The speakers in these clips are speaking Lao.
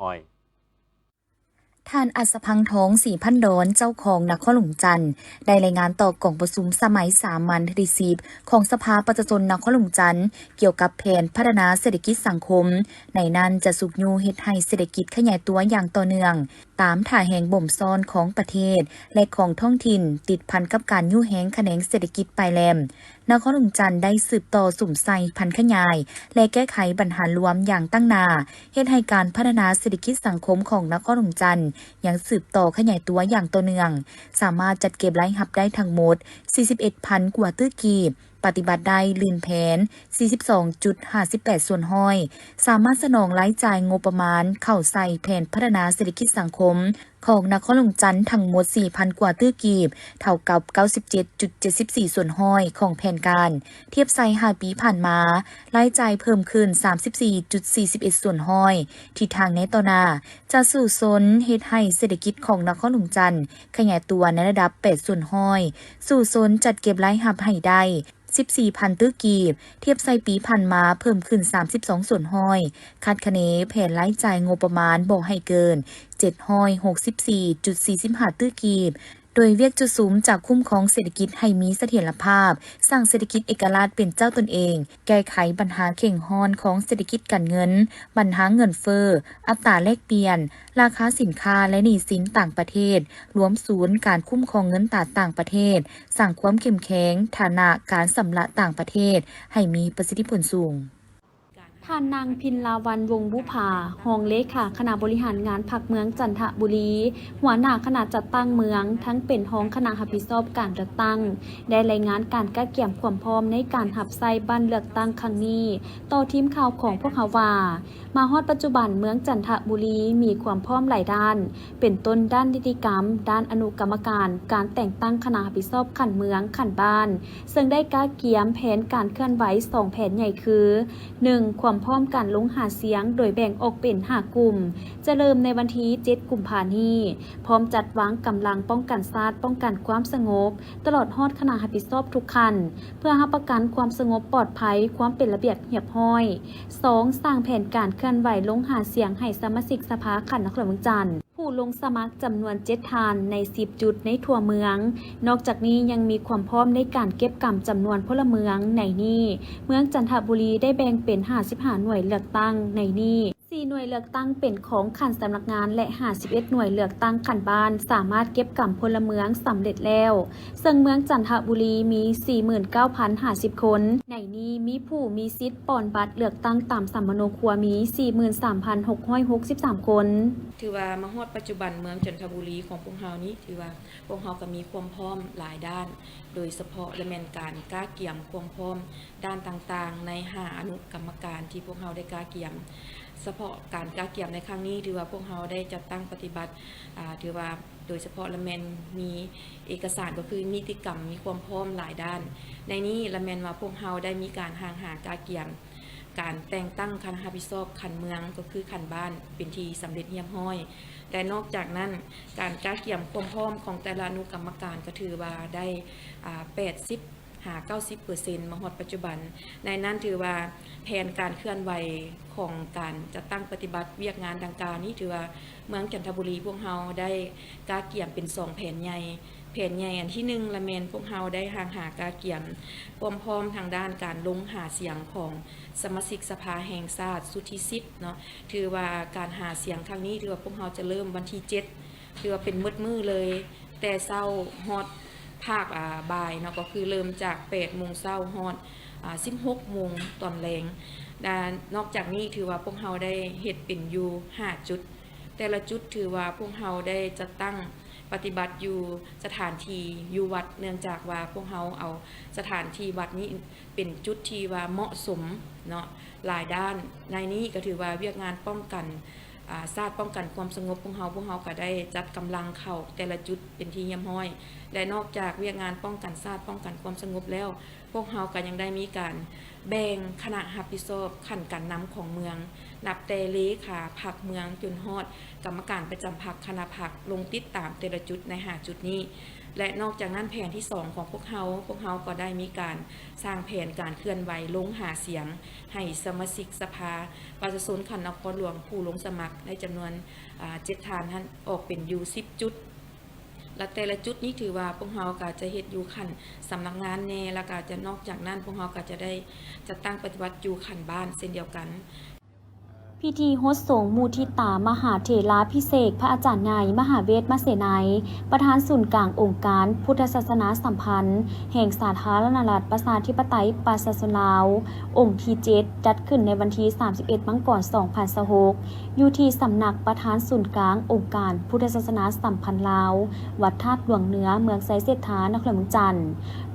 ຮ້ອຍ. ທ່ານ ອັດສະພັງທອງ ສີພັນດອນ ເຈົ້າຄອງນະຄອນຫຼວງຈັນ ໄດ້ລາຍງານຕໍ່ກອງປະຊຸມສະໄໝສາມັນເທື່ອທີສິບ ຂອງສະພາປະຊາຊົນນະຄອນຫຼວງຈັນ ກ່ຽວກັບແຜນພັດທະນາເສດຖະກິດສັງຄົມ. ໃນນັ້ນຈະຊຸກຍູ້ເຮັດໃຫ້ເສດຖະກິດຂະຫຍາຍຕົວຢ່າງຕໍ່ເນື່ອງ ຕາມທ່າແຮງບົ່ມຊ້ອນຂອງປະເທດ ແລະ ຂອງທ້ອງຖິ່ນ ຕິດພັນກັບການຍູ້ແຮງຂະແໜງເສດຖະກິດປາຍແຫຼມ. ນະຄອນຫຼວງຈັນໄດ້ສືບຕໍ່ສຸມໃສ່ຜັນຂະຫຍາຍ ແລະ ແກ້ໄຂບັນຫາລວມຢ່າງຕັ້ງໜ້າ, ເຮັດໃຫ້ການພັດທະນາເສດຖະກິດສັງຄົມຂອງນະຄອນຫຼວງຈັນຍັງສືບຕໍ່ຂະຫຍາຍຕົວຢ່າງຕໍ່ເນື່ອງ, ສາມາດຈັດເກັບລາຍຮັບໄດ້ທັງໝົດ ສີ່ສິບເອັດພັນ ກວ່າຕື້ກີບ, ປະຕິບັດໄດ້ລື່ນແຜນ ສີ່ສິບສອງຈຸດຫ້າສິບແປດສ່ວນຮ້ອຍ, ສາມາດສະໜອງລາຍຈ່າຍງົບປະມານເຂົ້າໃສ່ແຜນພັດທະນາເສດຖະກິດສັງຄົມ ຂອງນະຄອນຫຼວງຈັນທັງໝົດ ສີ່ພັນ ກວ່າຕື້ກີບ, ເທົ່າກັບ ເກົ້າສິບເຈັດຈຸດເຈັດສິບສີ່ສ່ວນຮ້ອຍຂອງແຜນການ. ທຽບໃສ່ຫ້າປີຜ່ານມາ, ລາຍຈ່າຍເພີ່ມຂຶ້ນ ສາມສິບສີ່ຈຸດສີ່ສິບເອັດສ່ວນຮ້ອຍ. ທິດທາງໃນຕໍ່ໜ້າຈະສູ້ຊົນເຮັດໃຫ້ເສດຖະກິດຂອງນະຄອນຫຼວງຈັນຂະຫຍາຍຕົວໃນລະດັບ ແປດສ່ວນຮ້ອຍ, ສູ້ຊົນຈັດເກັບລາຍຮັບໃຫ້ໄດ້ ສິບສີ່ພັນຕື້ກີບ, ທຽບໃສ່ປີຜ່ານມາເພີ່ມຂຶ້ນ ສາມສິບສອງສ່ວນຮ້ອຍ. ຄາດຄະເນແຜນລາຍຈ່າຍງົບປະມານບໍ່ໃຫ້ເກີນ ເຈັດຮ້ອຍຫົກສິບສີ່ຈຸດສີ່ສິບຫ້າຕື້ກີບ, ໂດຍວຽກຈຸດສຸມຈະຄຸ້ມຄອງເສດຖະກິດໃຫ້ມີສະຖຽນລະພາບ, ສ້າງເສດຖະກິດເອກະລາດເປັນເຈົ້າຕົນເອງ, ແກ້ໄຂບັນຫາເຄັ່ງຮ້ອນຂອງເສດຖະກິດການເງິນ, ບັນຫາເງິນເຟີ້, ອັດຕາແລກປ່ຽນ, ລາຄາສິນຄ້າ ແລະ ໜີ້ສິນຕ່າງປະເທດ, ລວມສູນການຄຸ້ມຄອງເງິນຕາຕ່າງປະເທດ, ສ້າງຄວາມເຂັ້ມແຂງຖານະການຊຳລະຕ່າງປະເທດໃຫ້ມີປະສິດທິຜົນສູງ. ທ່ານນາງ ພິນລາວັນ ວົງບຸພາ, ຮອງເລຂາຄະນະບໍລິຫານງານພັກເມືອງຈັນທະບູລີ, ຫົວໜ້າຄະນະຈັດຕັ້ງເມືອງ, ທັງເປັນຮອງຄະນະຮັບຜິດຊອບການເລືອກຕັ້ງ, ໄດ້ລາຍງານການກະກຽມຄວາມພ້ອມໃນການຮັບໃຊ້ບັດເລືອກຕັ້ງຄັ້ງນີ້ ຕໍ່ທີມຂ່າວຂອງພວກເຮົາວ່າ, ມາຮອດປັດຈຸບັນເມືອງຈັນທະບູລີມີຄວາມພ້ອມຫຼາຍດ້ານ, ເປັນຕົ້ນດ້ານນິຕິກຳ, ດ້ານອະນຸກຳມະການ, ການແຕ່ງຕັ້ງຄະນະຮັບຜິດຊອບຂັ້ນເມືອງ, ຂັ້ນບ້ານ, ເຊິ່ງໄດ້ກະກຽມແຜນການເຄື່ອນໄຫວສອງແຜນໃຫຍ່ຄື, ໜຶ່ງ ຄວາມພ້ອມການລົງຫາສຽງໂດຍແບ່ງອອກເປັນຫ້າກຸ່ມ, ຈະເລີ່ມໃນວັນທີເຈັດ ກຸມພານີ້, ພ້ອມຈັດວາງກຳລັງປ້ອງກັນຊາດ, ປ້ອງກັນຄວາມສະຫງົບ, ຕະຫຼອດຮອດຄະນະຮັບຜິດຊອບທຸກຂັ້ນ, ເພື່ອຮັບປະກັນຄວາມສະຫງົບປອດໄພ, ຄວາມເປັນລະບຽບຮຽບຮ້ອຍ. ສອງ ສ້າງແຜນການເຄື່ອນໄຫວລົງຫາສຽງໃຫ້ສະມາຊິກສະພາຂັ້ນນະຄອນຫຼວງວຽງຈັນ, ຜູ້ລົງສະໝັກຈຳນວນເຈັດທ່ານໃນສິບຈຸດໃນທົ່ວເມືອງ. ນອກຈາກນີ້ຍັງມີຄວາມພ້ອມໃນການເກັບກຳຈຳນວນພົນລະເມືອງ. ໃນນີ້, ເມືອງຈັນທະບູລີໄດ້ແບ່ງເປັນຫ້າສິບຫ້າໜ່ວຍເລືອກຕັ້ງ, ໃນນີ້ ສີ່ໜ່ວຍເລືອກຕັ້ງເປັນຂອງຂັ້ນສຳນັກງານ ແລະ ຫ້າສິບເອັດໜ່ວຍເລືອກຕັ້ງຂັ້ນບ້ານ ສາມາດເກັບກຳພົນລະເມືອງສຳເລັດແລ້ວ, ເຊິ່ງເມືອງຈັນທະບູລີມີສີ່ໝື່ນເກົ້າພັນຫ້າສິບຄົນ, ໃນນີ້ມີຜູ້ມີສິດປ່ອນບັດເລືອກຕັ້ງຕາມສຳມະໂນຄົວມີສີ່ໝື່ນສາມພັນຫົກຮ້ອຍຫົກສິບສາມຄົນ. ຖືວ່າມາຮອດປັດຈຸບັນເມືອງຈັນທະບູລີຂອງພວກເຮົານີ້ ຖືວ່າພວກເຮົາກໍມີຄວາມພ້ອມຫຼາຍດ້ານ, ໂດຍສະເພາະລະແມ່ນການກະກຽມຄວາມພ້ອມ ດ້ານຕ່າງໆ ໃນຫ້າອະນຸກຳມະການທີ່ພວກເຮົາໄດ້ກະກຽມ. ສະເພາະການກະກຽມໃນຄັ້ງນີ້ ຖືວ່າພວກເຮົາໄດ້ຈັດຕັ້ງປະຕິບັດ, ອາ, ຖືວ່າໂດຍສະເພາະລະແມ່ນມີເອກະສານ ກໍຄືນິຕິກຳ ມີຄວາມພ້ອມຫຼາຍດ້ານ. ໃນນີ້ລະແມ່ນວ່າພວກເຮົາໄດ້ມີການຮ່າງຫາກະກຽມການແຕ່ງຕັ້ງຄະນະຮັບຜິດຊອບຂັ້ນເມືອງ ກໍຄືຂັ້ນບ້ານ ເປັນທີ່ສຳເລັດຮຽບຮ້ອຍ. ແລະ ນອກຈາກນັ້ນ, ການກະກຽມຄວາມພ້ອມຂອງແຕ່ລະອະນຸກຳມະການ ກໍຖືວ່າໄດ້, ອາ, ແປດສິບ ຫາເກົ້າສິບເປີເຊັນ ມາຮອດປັດຈຸບັນ. ໃນນັ້ນຖືວ່າແຜນການເຄື່ອນໄຫວຂອງການຈັດຕັ້ງປະຕິບັດວຽກງານດັ່ງກ່າວນີ້ ຖືວ່າເມືອງຈັນທະບູລີພວກເຮົາໄດ້ກະກຽມເປັນສອງແຜນໃຫຍ່. ແຜນໃຫຍ່ອັນທີໜຶ່ງລະແມ່ນພວກເຮົາໄດ້ຮ່າງຫາກະກຽມຄວາມພ້ອມທາງດ້ານການລົງຫາສຽງຂອງສະມາຊິກສະພາແຫ່ງຊາດຊຸດທີສິບເນາະ. ຖືວ່າການຫາສຽງຄັ້ງນີ້ ຖືວ່າພວກເຮົາຈະເລີ່ມວັນທີເຈັດ ຖືວ່າເປັນໝົດມື້ເລີຍ ແຕ່ເຊົ້າຮອດພາກ, ອາ, ບ່າຍເນາະ, ກໍຄືເລີ່ມຈາກແປດໂມງເຊົ້າຮອດ, ອາ, ສິບຫົກໂມງຕອນແລງ. ນອກຈາກນີ້ຖືວ່າພວກເຮົາໄດ້ເຮັດເປັນຢູ່ຫ້າຈຸດ, ແຕ່ລະຈຸດຖືວ່າພວກເຮົາໄດ້ຈັດຕັ້ງປະຕິບັດຢູ່ສະຖານທີ່ຢູ່ວັດ, ເນື່ອງຈາກວ່າພວກເຮົາເອົາສະຖານທີ່ວັດນີ້ເປັນຈຸດທີ່ວ່າເໝາະສົມເນາະ ຫຼາຍດ້ານ. ໃນນີ້ກໍຖືວ່າວຽກງານປ້ອງກັນ ອາ, ຊາດປ້ອງກັນຄວາມສະຫງົບຂອງເຮົາ, ພວກເຮົາກໍໄດ້ຈັດກຳລັງເຂົ້າແຕ່ລະຈຸດເປັນທີ່ຮຽບຮ້ອຍ ແລະ ນອກຈາກວຽກງານປ້ອງກັນຊາດ, ປ້ອງກັນຄວາມສະຫງົບແລ້ວ, ພວກເຮົາກໍຍັງໄດ້ມີການແບ່ງຄະນະຮັບຜິດຊອບຂັ້ນການນຳຂອງເມືອງ, ນັບແຕ່ເລຂາພັກເມືອງຈົນຮອດກຳມະການປະຈຳພັກຄະນະພັກ ລົງຕິດຕາມແຕ່ລະຈຸດໃນຫ້າຈຸດນີ້. ແລະ ນອກຈາກນັ້ນແຜນທີສອງຂອງພວກເຮົາ, ພວກເຮົາກໍໄດ້ມີການສ້າງແຜນການເຄື່ອນໄຫວລົງຫາສຽງໃຫ້ສະມາຊິກສະພາປະຊາຊົນຂັ້ນນະຄອນຫຼວງຜູ້ລົງສະໝັກໃນຈຳນວນ ອາ ເຈັດທ່ານຫັ້ນ ອອກເປັນຢູ່ສິບຈຸດ ແລະ ແຕ່ລະຈຸດນີ້ຖືວ່າພວກເຮົາກໍຈະເຮັດຢູ່ຂັ້ນສຳນັກງານແດ່ ແລ້ວກໍຈະ ນອກຈາກນັ້ນພວກເຮົາກໍຈະໄດ້ຈັດຕັ້ງປະຕິບັດຢູ່ຂັ້ນບ້ານເຊັ່ນດຽວກັນ. ພິທີຫົດສົງມຸທິຕາມະຫາເຖລາພິເສກພະອາຈານໃຫຍ່ ມະຫາເວດມະເສໄນ ປະທານສູນກາງອົງການພຸດທະສາສະໜາສຳພັນ ແຫ່ງສາທາລະນະລັດປະຊາທິປະໄຕປະຊາຊົນລາວ ອົງທີເຈັດ ຈັດຂຶ້ນໃນວັນທີສາມສິບເອັດ ມັງກອນ ສອງພັນຊາວຫົກ ຢູ່ທີ່ສຳນັກປະທານສູນກາງອົງການພຸດທະສາສະໜາສຳພັນລາວ ວັດທາດຫຼວງເໜືອ ເມືອງໄຊເສດຖາ ນະຄອນຫຼວງວຽງຈັນ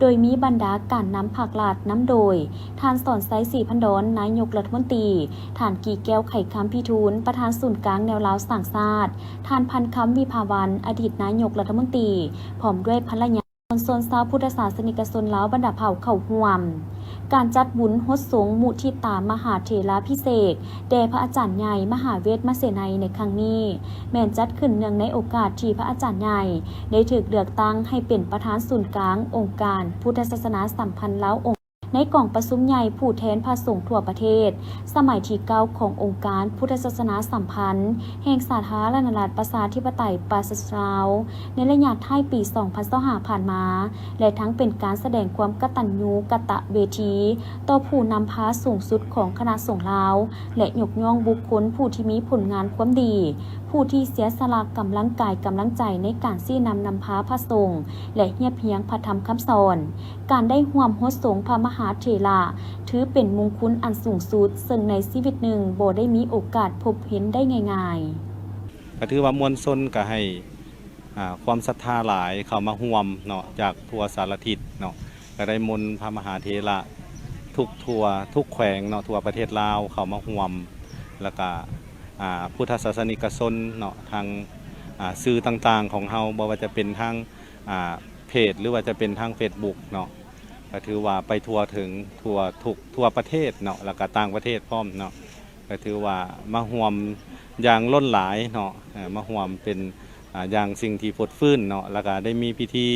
ໂດຍມີບັນດາການນຳພັກລັດ ນຳໂດຍ ທ່ານ ສອນໄຊ ສີພັນດອນ ນາຍົກລັດຖະມົນຕີ, ທ່ານ ກີແກ້ວ ໄຂຄຳພິທູນ ປະທານສູນກາງແນວລາວສ້າງຊາດ, ທ່ານ ພັນຄຳ ວິພາວັນ ອະດີດນາຍົກລັດຖະມົນຕີ ພ້ອມດ້ວຍພັນລະຍາ, ມວນຊົນຊາວພຸດທະສາສະນິກະຊົນລາວບັນດາເຜົ່າເຂົ້າຮ່ວມ. ການຈັດບຸນຫົດສົງມຸທິຕາມະຫາເຖລາພິເສກແດ່ພະອາຈານໃຫຍ່ມະຫາເວດມະເສໄນໃນຄັ້ງນີ້ ແມ່ນຈັດຂຶ້ນເນື່ອງໃນໂອກາດທີ່ພະອາຈານໃຫຍ່ໄດ້ຖືກເລືອກຕັ້ງໃຫ້ເປັນປະທານສູນກາງອົງການພຸດທະສາສະໜາສຳພັນລາວອົງ ໃນກອງປະຊຸມໃຫຍ່ຜູ້ແທນພະສົງທົ່ວປະເທດ ສະໄໝທີເກົ້າຂອງອົງການພຸດທະສາສະໜາສຳພັນແຫ່ງສາທາລະນະລັດປະຊາທິປະໄຕປະຊາຊົນລາວ ໃນໄລຍະທ້າຍປີສອງພັນຊາວຫ້າຜ່ານມາ ແລະ ທັງເປັນການສະແດງຄວາມກະຕັນຍູກະຕະເວທີຕໍ່ຜູ້ນຳພາສູງສຸດຂອງຄະນະສົງລາວ ແລະ ຍົກຍ້ອງບຸກຄົນຜູ້ທີ່ມີຜົນງານຄວາມດີ, ຜູ້ທີ່ເສຍສະຫຼະກຳລັງກາຍກຳລັງໃຈໃນການຊີ້ນຳນຳພາພະສົງ ແລະ ຮຽບຮຽງພະທຳຄຳສອນ. ການໄດ້ຮ່ວມຫົດສົງພະມະຫາເຖລະ ຖືເປັນມຸງຄຸນອັນສູງສຸດ ເຊິ່ງໃນຊີວິດໜຶ່ງບໍ່ໄດ້ມີໂອກາດພົບເຫັນໄດ້ງ່າຍໆ. ກໍຖືວ່າມວນຊົນກໍໃຫ້ ອາ ຄວາມສັດທາຫຼາຍເຂົ້າມາຮ່ວມເນາະ ຈາກທົ່ວສາລະທິດເນາະ ກໍໄດ້ມົນພະມະຫາເຖລະທຸກທົ່ວ ທຸກແຂວງເນາະ ທົ່ວປະເທດລາວເຂົ້າມາຮ່ວມ ແລ້ວກໍ ອາ ພຸດທະສາສະນິກະຊົນເນາະ ທາງ ອາ ສື່ຕ່າງໆຂອງເຮົາ ບໍ່ວ່າຈະເປັນທາງ ອາ ເພຈ ຫຼືວ່າຈະເປັນທາງເຟສບຸກເນາະ ກໍຖືວ່າໄປທົ່ວເຖິງທົ່ວທຸກ ທົ່ວປະເທດເນາະ ແລ້ວກໍຕ່າງປະເທດພ້ອມເນາະ ກໍຖືວ່າມາຮ່ວມຢ່າງລົ້ນຫຼາຍເນາະ ເອີ ມາຮ່ວມເປັນ ອາ ຢ່າງສິ່ງທີ່ຟົດຟື້ນເນາະ ແລ້ວກໍໄດ້ມີພິທີ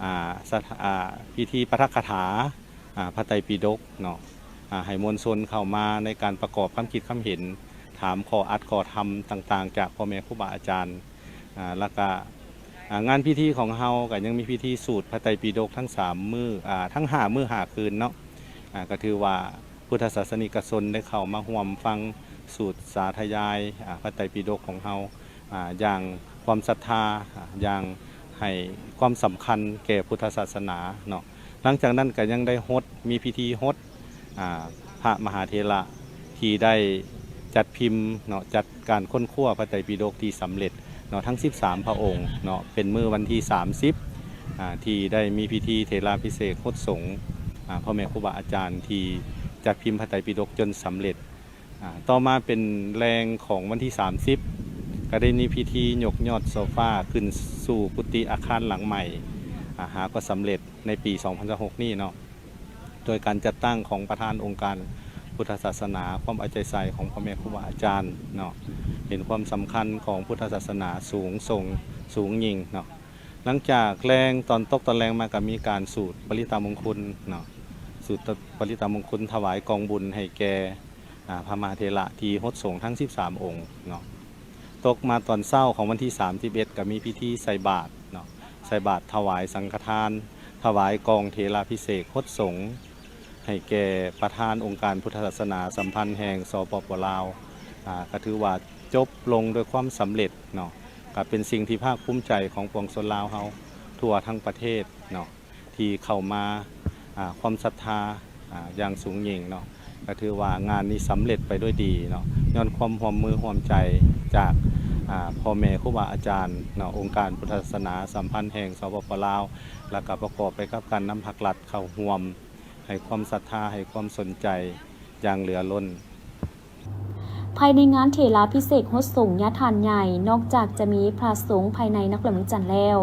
ອາ ສະ ອາ ພິທີປາຖະກະຖາ ອາ ພະໄຕປິດົກເນາະ ອາ ໃຫ້ມວນຊົນເຂົ້າມາໃນການປະກອບຄຳຄິດຄຳເຫັນ ຖາມຂໍ້ອັດຂໍ້ທຳຕ່າງໆ ຈາກພໍ່ແມ່ຄູບາອາຈານ ອາ ແລ້ວກະ ອາ ງານພິທີຂອງເຮົາກະຍັງມີພິທີສູດພະໄຕປິດົກທັງສາມມື້ ອາ ທັງຫ້າມື້ຫ້າຄືນເນາະ ອາ ກະຖືວ່າພຸດທະສາສະນິກະຊົນໄດ້ເຂົ້າມາຮ່ວມຟັງສູດສາທະຍາຍ ອາ ພະໄຕປິດົກຂອງເຮົາ ອາ ຢ່າງຄວາມສັດທາ ອາ ຢ່າງໃຫ້ຄວາມສຳຄັນແກ່ພຸດທະສາສະໜາເນາະ. ຫຼັງຈາກນັ້ນກະຍັງໄດ້ຫົດ ມີພິທີຫົດ ອາ ພະມະຫາເຖລະທີ່ໄດ້ຈັດພິມເນາະ ຈັດການຄົ້ນຄວ້າພະໄຕປິດົກທີ່ສຳເລັດເນາະ ທັງສິບສາມພະອົງເນາະ ເປັນມື້ວັນທີສາມສິບ ອາ ທີ່ໄດ້ມີພິທີເຖລາພິເສກຫົດສົງ ອາ ພໍ່ແມ່ຄູບາອາຈານທີ່ຈັດພິມພະໄຕປິດົກຈົນສຳເລັດ. ອາ ຕໍ່ມາເປັນແລງຂອງວັນທີສາມສິບ ກະໄດ້ມີພິທີຍົກຍອດໂຊຟາຂຶ້ນສູ່ກຸຕິອາຄານຫຼັງໃໝ່ ອາ ຫາກໍສຳເລັດໃນປີສອງພັນຊາວຫົກນີ້ເນາະ ໂດຍການຈັດຕັ້ງຂອງປະທານອົງການພຸດທະສາສະໜາ ຄວາມເອົາໃຈໃສ່ຂອງພໍ່ແມ່ຄູບາອາຈານເນາະ ເຫັນຄວາມສຳຄັນຂອງພຸດທະສາສະໜາສູງສົ່ງ ສູງຍິ່ງເນາະ. ຫຼັງຈາກແລງ ຕອນຕົກຕອນແລງມາກະມີການສູດປະລິດຕະມົງຄຸນເນາະ ສູດປະລິດຕະມົງຄຸນຖວາຍກອງບຸນໃຫ້ແກ່ ອາ ພະມະຫາເຖລະທີ່ຫົດສົງທັງສິບສາມອົງເນາະ. ຕົກມາຕອນເຊົ້າຂອງວັນທີສາມສິບເອັດ ກະມີພິທີໃສ່ບາດເນາະ ໃສ່ບາດຖວາຍສັງຄະທານ ຖວາຍກອງເຖລາພິເສກຫົດສົງ ໃຫ້ແກ່ປະທານອົງການພຸດທະສາສະໜາສຳພັນແຫ່ງ ສປປ ລາວ ອາ ກະຖືວ່າຈົບລົງດ້ວຍຄວາມສຳເລັດເນາະ ກະເປັນສິ່ງທີ່ພາກພູມໃຈຂອງປວງຊົນລາວເຮົາທົ່ວທັງປະເທດເນາະ ທີ່ເຂົ້າມາ ອາ ຄວາມສັດທາ ອາ ຢ່າງສູງຍິ່ງເນາະ ກະຖືວ່າງານນີ້ສຳເລັດໄປດ້ວຍດີເນາະ ຍ້ອນຄວາມຮ່ວມມືຮ່ວມໃຈຈາກ ອາ ພໍ່ແມ່ຄູບາອາຈານເນາະ ອົງການພຸດທະສາສະໜາສຳພັນແຫ່ງ ສປປ ລາວ ແລ້ວກະປະກອບໄປກັບການນຳພັກລັດເຂົ້າຮ່ວມ ໃຫ້ຄວາມສັດທາ ໃຫ້ຄວາມສົນໃຈຢ່າງເຫຼືອລົ້ນ. ພາຍໃນງານເຖລາພິເສກຫົດສົງຍາທ່ານໃຫຍ່ ນອກຈາກຈະມີພະສົງພາຍໃນນະຄອນຫຼວງວຽງຈັນແລ້ວ,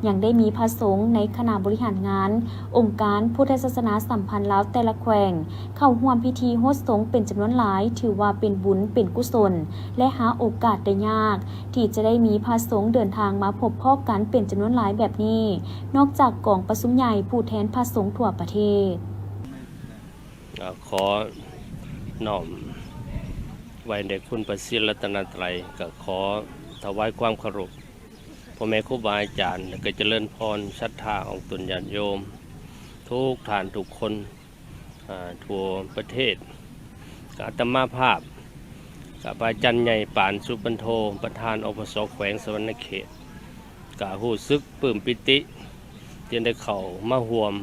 ຍັງໄດ້ມີພະສົງໃນຄະນະບໍລິຫານງານອົງການພຸດທະສາສະໜາສຳພັນລາວແຕ່ລະແຂວງ ເຂົ້າຮ່ວມພິທີຫົດສົງເປັນຈຳນວນຫຼາຍ, ຖືວ່າເປັນບຸນເປັນກຸສົນ ແລະ ຫາໂອກາດໄດ້ຍາກ ທີ່ຈະໄດ້ມີພະສົງເດີນທາງມາພົບພໍ້ກັນເປັນຈຳນວນຫຼາຍແບບນີ້, ນອກຈາກກອງປະຊຸມໃຫຍ່ຜູ້ແທນພະສົງທົ່ວປະເທດ. ກໍຂໍນ້ອມໄວ້ໃນຄຸນພະສີລັດຕະນະໄຕ, ກໍຂໍຖວາຍຄວາມເຄົາລົບພໍ່ແມ່ຄູບາອາຈານ ແລະ ກໍຈະເລີນພອນສັດທາອອກຕົນຍາດໂຍມທຸກທ່ານທຸກຄົນ ອາ ທົ່ວປະເທດ. ກໍອາດຕະມາພາບ ກໍພະອາຈານໃຫຍ່ ປານ ສຸບັນໂທ ປະທານ ອພສ ແຂວງສະຫວັນນະເຂດ ກໍຮູ້ສຶກປຶ້ມປີຕິທີ່ໄດ້ເຂົ້າມາຮ່ວມ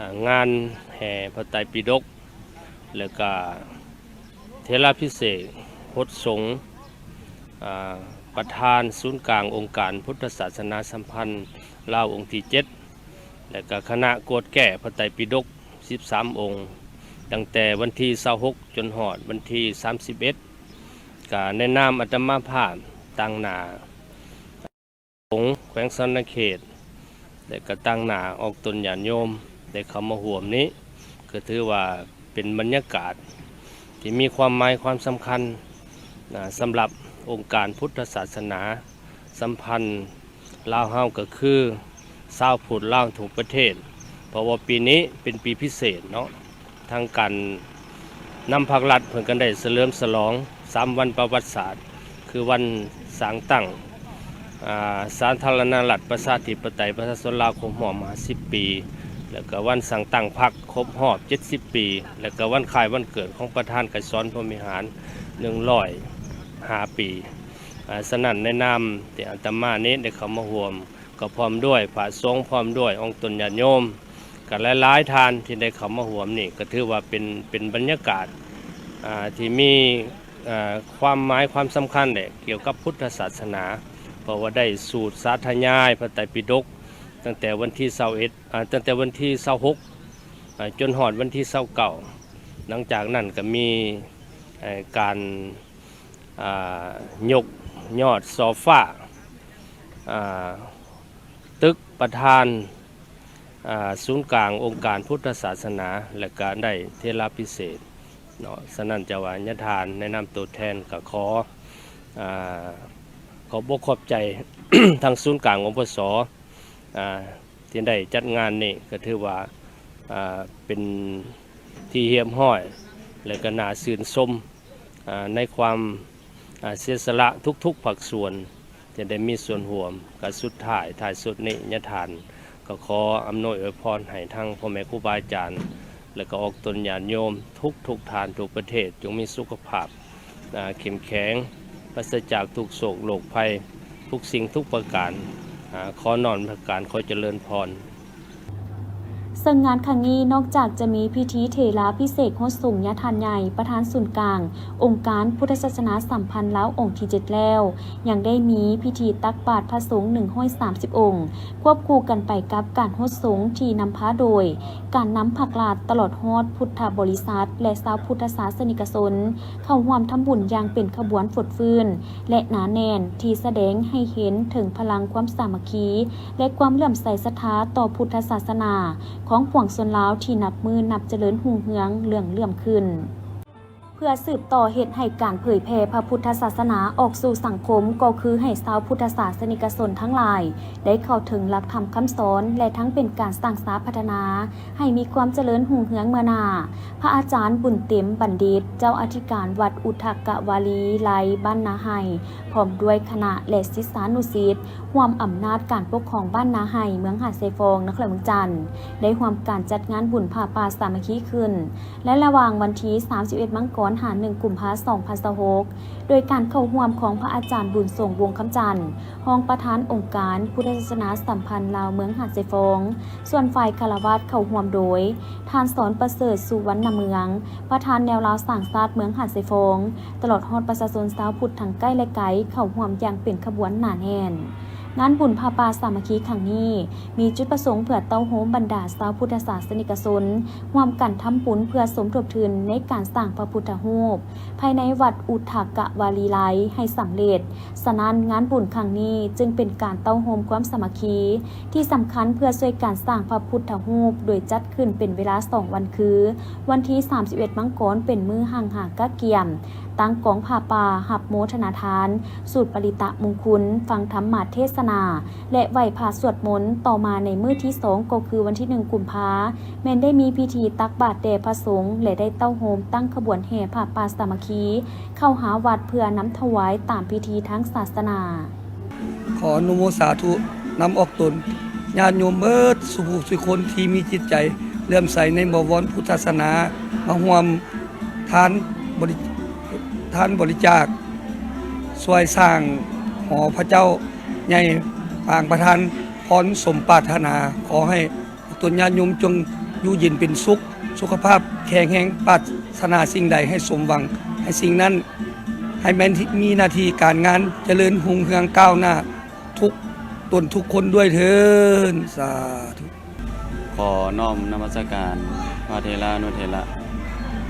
ອາ ງານແຫ່ພະໄຕປິດົກ ແລະກະເຖລາພິເສກຫົດສົງ ອາ ປະທານສູນກາງອົງການພຸດທະສາສະໜາສຳພັນລາວອົງທີເຈັດ ແລະກະຄະນະກວດແກ້ພະໄຕປິດົກສິບສາມອົງ ຕັ້ງແຕ່ວັນທີຊາວຫົກ ຈົນຮອດວັນທີສາມສິບເອັດ ກະໃນນາມອາດຕະມາພາບຕາງໜ້າ ສົງແຂວງສະຫວັນນະເຂດ ແລະກະຕາງໜ້າອອກຕົນຍາດໂຍມໄດ້ເຂົ້າມາຮ່ວມນີ້ ກໍຖືວ່າເປັນບັນຍາກາດທີ່ມີຄວາມໝາຍຄວາມສຳຄັນນະ ສຳລັບອົງການພຸດທະສາສະໜາສຳພັນລາວເຮົາ ກໍຄືຊາວພຸດລາວທົ່ວປະເທດ, ເພາະວ່າປີນີ້ເປັນປີພິເສດເນາະ. ທາງການນຳພາກລັດເພິ່ນກໍໄດ້ສະເຫຼີມສະຫຼອງສາມວັນປະຫວັດສາດ ຄືວັນສ້າງຕັ້ງ ອາ ສາທາລະນະລັດ ປະຊາທິປະໄຕ ປະຊາຊົນລາວຄົບຮອບຫ້າສິບປີ, ແລ້ວກໍວັນສ້າງຕັ້ງພັກຄົບຮອບເຈັດສິບປີ, ແລ້ວກໍວັນຄ້າຍວັນເກີດຂອງປະທານໄກສອນ ພົມວິຫານ ໜຶ່ງຮ້ອຍຫ້າປີ. ອາ ສະນັ້ນ ໃນນາມທີ່ອາດຕະມານີ້ໄດ້ເຂົ້າມາຮ່ວມ ກໍພ້ອມດ້ວຍພະສົງ ພ້ອມດ້ວຍອົງຕົນຍາດໂຍມ ກໍຫຼາຍໆທ່ານທີ່ໄດ້ເຂົ້າມາຮ່ວມນີ້ ກໍຖືວ່າເປັນ ເປັນບັນຍາກາດ ອາ ທີ່ມີ ອາ ຄວາມໝາຍຄວາມສຳຄັນແຫຼະ ກ່ຽວກັບພຸດທະສາສະໜາ, ເພາະວ່າໄດ້ສູດສາທະຍາຍພະໄຕປິດົກ ຕັ້ງແຕ່ວັນທີຊາວເອັດ ອາ ຕັ້ງແຕ່ວັນທີຊາວຫົກ ອາ ຈົນຮອດວັນທີຊາວເກົ້າ. ຫຼັງຈາກນັ້ນກໍມີ ເອີ ການ ອາ ຍົກຍອດສໍຟາ ອາ ຕຶກປະທານ ອາ ສູນກາງອົງການພຸດທະສາສະໜາ ແລະ ກະໄດ້ເຖລາພິເສກເນາະ. ສະນັ້ນ ເຈົ້າວ່າຍາທ່ານໃນນາມໂຕແທນ ກະຂໍ ອາ ຂອບອົກຂອບໃຈທາງສູນກາງ ອພສ ອາ ທີ່ໄດ້ຈັດງານນີ້ ກໍຖືວ່າ ອາ ເປັນທີ່ຮຽບຮ້ອຍ ແລະ ກໍໜ້າຊື່ນຊົມ ອາ ໃນຄວາມ ອາ ເສຍສະຫຼະທຸກໆພາກສ່ວນທີ່ໄດ້ມີສ່ວນຮ່ວມ. ກໍສຸດທ້າຍ ທ້າຍສຸດນີ້ ຍາທ່ານກໍຂໍອຳນວຍອວຍພອນໃຫ້ທັງພໍ່ແມ່ຄູບາອາຈານ ແລະ ກໍອອກຕົນຍາດໂຍມທຸກໆທ່ານທົ່ວປະເທດ ຈົ່ງມີສຸຂະພາບ ອາ ເຂັ້ມແຂງ ປາສະຈາກທຸກໂສກໂລກໄພ ທຸກສິ່ງທຸກປະການ. ອາ ຂໍນ້ອມນະມັດສະການ ຂໍຈະເລີນພອນ. ເຊິ່ງງານຄັ້ງນີ້ ນອກຈາກຈະມີພິທີເຖລາພິເສກຫົດສົງຍາທ່ານໃຫຍ່ ປະທານສູນກາງອົງການພຸດທະສາສະໜາສຳພັນລາວອົງທີເຈັດແລ້ວ, ຍັງໄດ້ມີພິທີຕັກບາດພະສົງໜຶ່ງຮ້ອຍສາມສິບອົງ, ຄວບຄູ່ກັນໄປກັບການຫົດສົງທີ່ນຳພາໂດຍ ການນຳພາກລັດ ຕະຫຼອດຮອດພຸດທະບໍລິສັດ ແລະ ຊາວພຸດທະສາສະນິກະຊົນ ເຂົ້າຮ່ວມທຳບຸນຢ່າງເປັນຂະບວນຟົດຟື້ນ ແລະ ໜາແໜ້ນ ທີ່ສະແດງໃຫ້ເຫັນເຖິງພະລັງຄວາມສາມັກຄີ ແລະ ຄວາມເຫຼື້ອມໃສສັດທາຕໍ່ພຸດທະສາສະໜາຂອງປວງຊົນລາວທີ່ນັບມື້ນັບຈະເລີນຮຸ່ງເຮືອງເຫຼືອງເຫຼື້ອມຂຶ້ນ. ເພື່ອສືບຕໍ່ເຮັດໃຫ້ການເຜີຍແຜ່ພະພຸດທະສາສະໜາອອກສູ່ສັງຄົມ ກໍຄືໃຫ້ຊາວພຸດທະສາສະນິກະຊົນທັງຫຼາຍໄດ້ເຂົ້າເຖິງຫຼັກທຳຄຳສອນ ແລະ ທັງເປັນການສ້າງສາພັດທະນາ ໃຫ້ມີຄວາມຈະເລີນຮຸ່ງເຮືອງເມືອໜ້າ. ພະອາຈານບຸນເຕັມ ບັນດິດ ເຈົ້າອະທິການວັດອຸທະກະວາລີໄລ ບ້ານນາໄຮ່ ພ້ອມດ້ວຍຄະນະ ແລະ ສິດສານຸສິດ ຮ່ວມອຳນາດການປົກຄອງບ້ານນາໄຮ່ ເມືອງຫາດຊາຍຟອງ ນະຄອນຫຼວງວຽງຈັນ ໄດ້ຮ່ວມການຈັດງານບຸນຜ້າປ່າສາມັກຄີຂຶ້ນ ໃນລະຫວ່າງວັນທີສາມສິບເອັດ ມັງກອນ ຫາ ໜຶ່ງ ກຸມພາ ສອງພັນຊາວຫົກ ໂດຍການເຂົ້າຮ່ວມຂອງພະອາຈານບຸນສົງ ວົງຄຳຈັນ ຮອງປະທານອົງການພຸດທະສາສະໜາສຳພັນລາວເມືອງຫາດຊາຍຟອງ, ສ່ວນຝ່າຍຄາລະວາດເຂົ້າຮ່ວມໂດຍ ທ່ານ ສອນປະເສີດ ສຸວັນນະເມືອງ ປະທານແນວລາວສ້າງຊາດເມືອງຫາດຊາຍຟອງ, ຕະຫຼອດຮອດປະຊາຊົນຊາວພຸດທັງໃກ້ ແລະ ໄກ ເຂົ້າຮ່ວມຢ່າງເປັນຂະບວນໜາແໜ້ນ. ງານບຸນຜ້າປ່າສາມັກຄີຄັ້ງນີ້ ມີຈຸດປະສົງເພື່ອເຕົ້າໂຮມບັນດາຊາວພຸດທະສາສະນິກະຊົນ ຮ່ວມກັນທຳບຸນເພື່ອສົມທົບທຶນໃນການສ້າງພະພຸດທະຮູບ ພາຍໃນວັດອຸທະກະວາລີໄລໃຫ້ສຳເລັດ. ສະນັ້ນ, ງານບຸນຄັ້ງນີ້ຈຶ່ງເປັນການເຕົ້າໂຮມຄວາມສາມັກຄີທີ່ສຳຄັນເພື່ອຊ່ວຍກັນສ້າງພະພຸດທະຮູບ ໂດຍຈັດຂຶ້ນເປັນເວລາສອງວັນ ຄື ວັນທີສາມສິບເອັດ ມັງກອນ ເປັນມື້ຮັ່ງຫາກະກຽມ, ຕັ້ງກອງຜ້າປ່າ, ຮັບໂມທະນາທານ, ສູດປະລິຕະມຸງຄຸນ, ຟັງທຳມະເທດສະໜາ ແລະ ໄຫວ້ພະສວດມົນ. ຕໍ່ມາໃນມື້ທີສອງ ກໍຄືວັນທີໜຶ່ງ ກຸມພາ ແມ່ນໄດ້ມີພິທີຕັກບາດແດ່ພະສົງ ແລະ ໄດ້ເຕົ້າໂຮມຕັ້ງຂະບວນແຫ່ຜ້າປ່າສາມັກຄີ ເຂົ້າຫາວັດເພື່ອນຳຖວາຍຕາມພິທີທາງສາສະໜາ. ຂໍອະນຸໂມສາທຸນຳອອກຕົນຍາດໂຍມເບິດສູ່ຜູ້ສູ່ຄົນທີ່ມີຈິດໃຈເຫຼື້ອມໃສໃນບໍວອນພຸດທະສາສະໜາ ມາຮ່ວມທານບໍລິ ທານບໍລິຈາກ ຊ່ວຍສ້າງຫໍພະເຈົ້າໃຫຍ່ ປາງປະທານພອນສົມປາດຖະໜາ. ຂໍໃຫ້ ຕົນຍາດໂຍມຈົ່ງຢູ່ເຢັນເປັນສຸກ, ສຸຂະພາບແຂງແຮງ, ປາດຖະໜາສິ່ງໃດໃຫ້ສົມຫວັງ, ໃຫ້ສິ່ງນັ້ນ ໃຫ້ແມ່ນມີໜ້າທີ່ການງານຈະເລີນຮຸ່ງເຮືອງກ້າວໜ້າທຸກຕົນທຸກຄົນດ້ວຍເທີ້ນ. ສາທຸ. ຂໍນ້ອມນະມັດສະການພະເຖລານຸເຖລະ.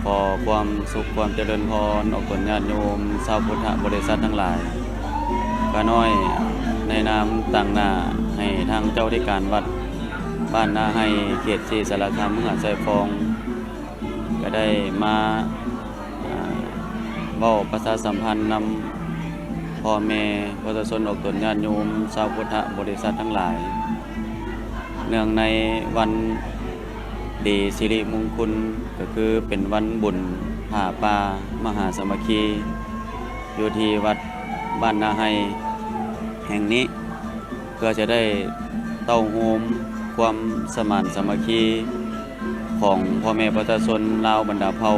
ຂໍຄວາມສຸກຄວາມຈະເລີນພອນອອກຕົນຍາດໂຍມຊາວພຸດທະບໍລິສັດທັງຫຼາຍ. ຂ້ານ້ອຍໃນນາມຕາງໜ້າໃຫ້ທາງເຈົ້າທິການວັດບ້ານນາໄຮ່ ເຂດສີ່ ສາລະຄາມ ເມືອງຫາດຊາຍຟອງ ກະໄດ້ມາ ອາ ເວົ້າປະຊາສຳພັນນຳພໍ່ແມ່ປະຊາຊົນອອກຕົນຍາດໂຍມຊາວພຸດທະບໍລິສັດທັງຫຼາຍ ເນື່ອງໃນວັນດີສິລິມຸງຄຸນ ກະຄືເປັນວັນບຸນຜ້າປ່າມະຫາສາມັກຄີ ຢູ່ທີ່ວັດບ້ານນາໄຮ່ແຫ່ງນີ້ ເພື່ອຈະໄດ້ເຕົ້າໂຮມຄວາມສະໝານສາມັກຄີຂອງພໍ່ແມ່ປະຊາຊົນລາວບັນດາເຜົ່າ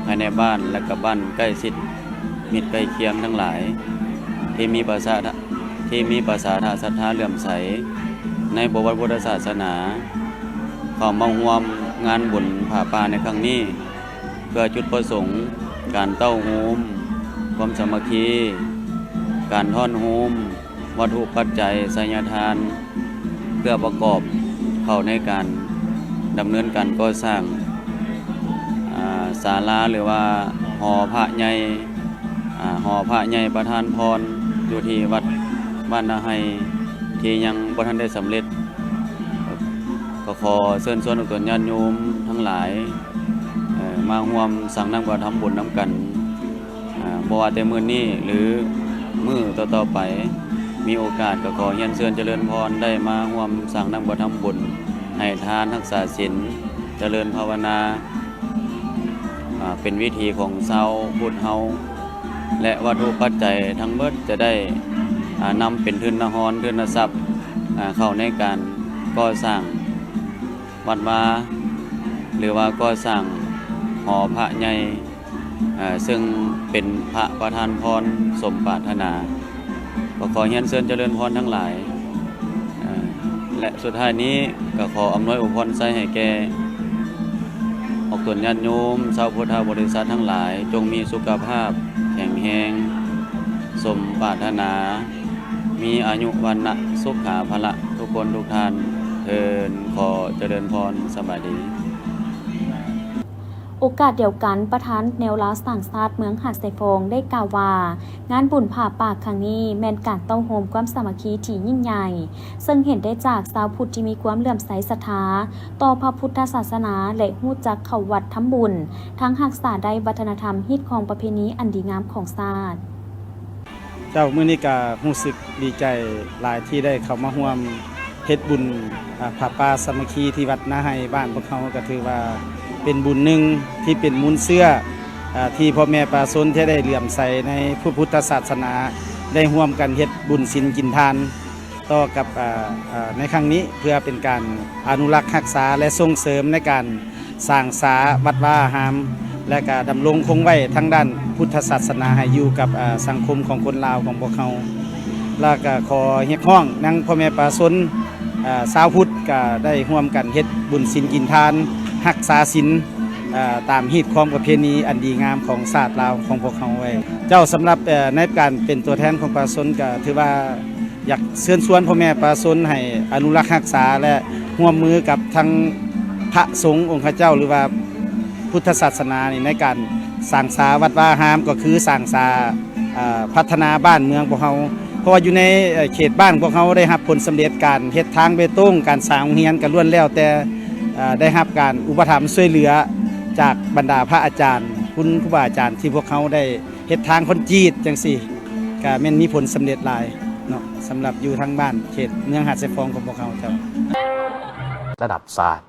ພາຍໃນບ້ານ ແລະ ກະບ້ານໃກ້ຊິດມິດໃກ້ຄຽງທັງຫຼາຍ ທີ່ມີປະສາ ທີ່ມີປະສາທະສັດທາເຫຼື້ອມໃສໃນບໍວອນພຸດທະສາສະໜາ ເຂົ້າມາຮ່ວມງານບຸນຜ້າປ່າໃນຄັ້ງນີ້ ເພື່ອຈຸດປະສົງການເຕົ້າໂຮມຄວາມສາມັກຄີ, ການທ້ອນໂຮມວັດຖຸປັດໄຈໄຊຍະທານ ເພື່ອປະກອບເຂົ້າໃນການດຳເນີນການກໍ່ສ້າງ ອາ ສາລາ ຫຼືວ່າຫໍພະໃຫຍ່ ອາ ຫໍພະໃຫຍ່ປະທານພອນ ຢູ່ທີ່ວັດບ້ານນາໄຮ່ ທີ່ຍັງບໍ່ທັນໄດ້ສຳເລັດ. ກໍຂໍເຊີນຊວນອອກຕົນຍາດໂຍມທັງຫຼາຍ ເອີ ມາຮ່ວມສ້າງນ້ຳກະທຳບຸນນຳກັນ ອາ ບໍ່ວ່າແຕ່ມື້ນີ້ ຫຼື ມື້ຕໍ່ໆໄປ ມີໂອກາດກໍຂໍຮຽນເຊີນຈະເລີນພອນ ໄດ້ມາຮ່ວມສ້າງນ້ຳກະທຳບຸນ ໃຫ້ທານ ຮັກສາສິນ ຈະເລີນພາວະນາ ອາ ເປັນວິຖີຂອງຊາວພຸດເຮົາ ແລະ ວັດຖຸປັດໄຈທັງເບິດຈະໄດ້ ອາ ນຳເປັນທຶນນະຮອນ ທຶນນະຊັບ ອາ ເຂົ້າໃນການກໍ່ສ້າງວັດວາ ຫຼືວ່າກໍ່ສ້າງຫໍພະໃຫຍ່ ເຊິ່ງເປັນພະປະທານພອນສົມປາດຖະໜາ. ກໍຂໍຮຽນເຊີນຈະເລີນພອນທັງຫຼາຍ ເອີ ແລະ ສຸດທ້າຍນີ້ກໍຂໍອຳນວຍອວຍພອນໄຊໃຫ້ແກ່ອອກຕົນຍາດໂຍມຊາວພຸດທະບໍລິສັດທັງຫຼາຍ ຈົ່ງມີສຸຂະພາບແຂງແຮງ ສົມປາດຖະໜາ ມີອາຍຸວັນນະສຸຂາພະລະ ທຸກຄົນທຸກທ່ານເທີ້ນ. ຂໍຈະເລີນພອນ. ສະບາຍດີ. ໂອກາດດຽວກັນ, ປະທານແນວລາວສ້າງຊາດເມືອງຫາດຊາຍຟອງໄດ້ກ່າວວ່າ ງານບຸນຜ້າປ່າຄັ້ງນີ້ແມ່ນການເຕົ້າໂຮມຄວາມສາມັກຄີທີ່ຍິ່ງໃຫຍ່, ເຊິ່ງເຫັນໄດ້ຈາກຊາວພຸດທີ່ມີຄວາມເຫຼື້ອມໃສສັດທາຕໍ່ພະພຸດທະສາສະໜາ ແລະ ຮູ້ຈັກເຂົ້າວັດທຳບຸນ, ທັງຮັກສາໄດ້ວັດທະນະທຳ, ຮີດຄອງປະເພນີອັນດີງາມຂອງຊາດ. ເຈົ້າ, ມື້ນີ້ກະຮູ້ສຶກດີໃຈຫຼາຍທີ່ໄດ້ເຂົ້າມາຮ່ວມເຮັດບຸນ ອາ ຜ້າປ່າສາມັກຄີທີ່ວັດນາໄຮ່ບ້ານພວກເຮົາ ກະຖືວ່າເປັນບຸນໜຶ່ງທີ່ເປັນມູນເຊື້ອ ອາ ທີ່ພໍ່ແມ່ປະຊາຊົນທີ່ໄດ້ເຫຼື້ອມໃສໃນພະພຸດທະສາສະໜາ ໄດ້ຮ່ວມກັນເຮັດບຸນສິນກິນທານ ຕໍ່ກັບ ອາ ອາ ໃນຄັ້ງນີ້ ເພື່ອເປັນການອະນຸລັກຮັກສາ ແລະ ສົ່ງເສີມໃນການ ສ້າງສາວັດວາອາຮາມ ແລະ ກະດຳລົງຄົງໄວ້ທາງດ້ານພຸດທະສາສະໜາໃຫ້ຢູ່ກັບ ອາ ສັງຄົມຂອງຄົນລາວຂອງພວກເຮົາ. ແລະ ກະຂໍຮຽກຮ້ອງນຳພໍ່ແມ່ປະຊາຊົນ ອາ ຊາວພຸດ ກະໄດ້ຮ່ວມກັນເຮັດບຸນສິນກິນທານ, ຮັກສາສິນ ອາ ຕາມຮີດຄອງປະເພນີອັນດີງາມຂອງຊາດລາວຂອງພວກເຮົາໄວ້. ເຈົ້າ, ສຳລັບ ເອີ ໃນການເປັນຕົວແທນຂອງປະຊາຊົນ ກະຖືວ່າ ຢາກເຊີນຊວນພໍ່ແມ່ປະຊາຊົນໃຫ້ອະນຸລັກຮັກສາ ແລະ ຮ່ວມມືກັບທັງພະສົງອົງຄະເຈົ້າ ຫຼືວ່າພຸດທະສາສະໜານີ້ ໃນການສ້າງສາວັດວາອາຮາມ ກໍຄືສ້າງສາ ເອີ ພັດທະນາບ້ານເມືອງພວກເຮົາ. ເພາະວ່າຢູ່ໃນ ເອີ ເຂດບ້ານພວກເຮົາໄດ້ຮັບຜົນສຳເລັດ ການເຮັດທາງເບຕົງ, ການສ້າງໂຮງຮຽນ ກໍລ້ວນແລ້ວແຕ່ ເອີ ໄດ້ຮັບການອຸປະຖຳຊ່ວຍເຫຼືອຈາກບັນດາພະອາຈານ, ຄຸນຄູບາອາຈານທີ່ພວກເຮົາໄດ້ເຮັດທາງຄອນກຣີດຈັ່ງຊີ້ ກະແມ່ນມີຜົນສຳເລັດຫຼາຍເນາະ ສຳລັບຢູ່ທາງບ້ານເຂດເມືອງຫາດຊາຍຟອງຂອງພວກເຮົາເຈົ້າ. ລະດັບຊາດ.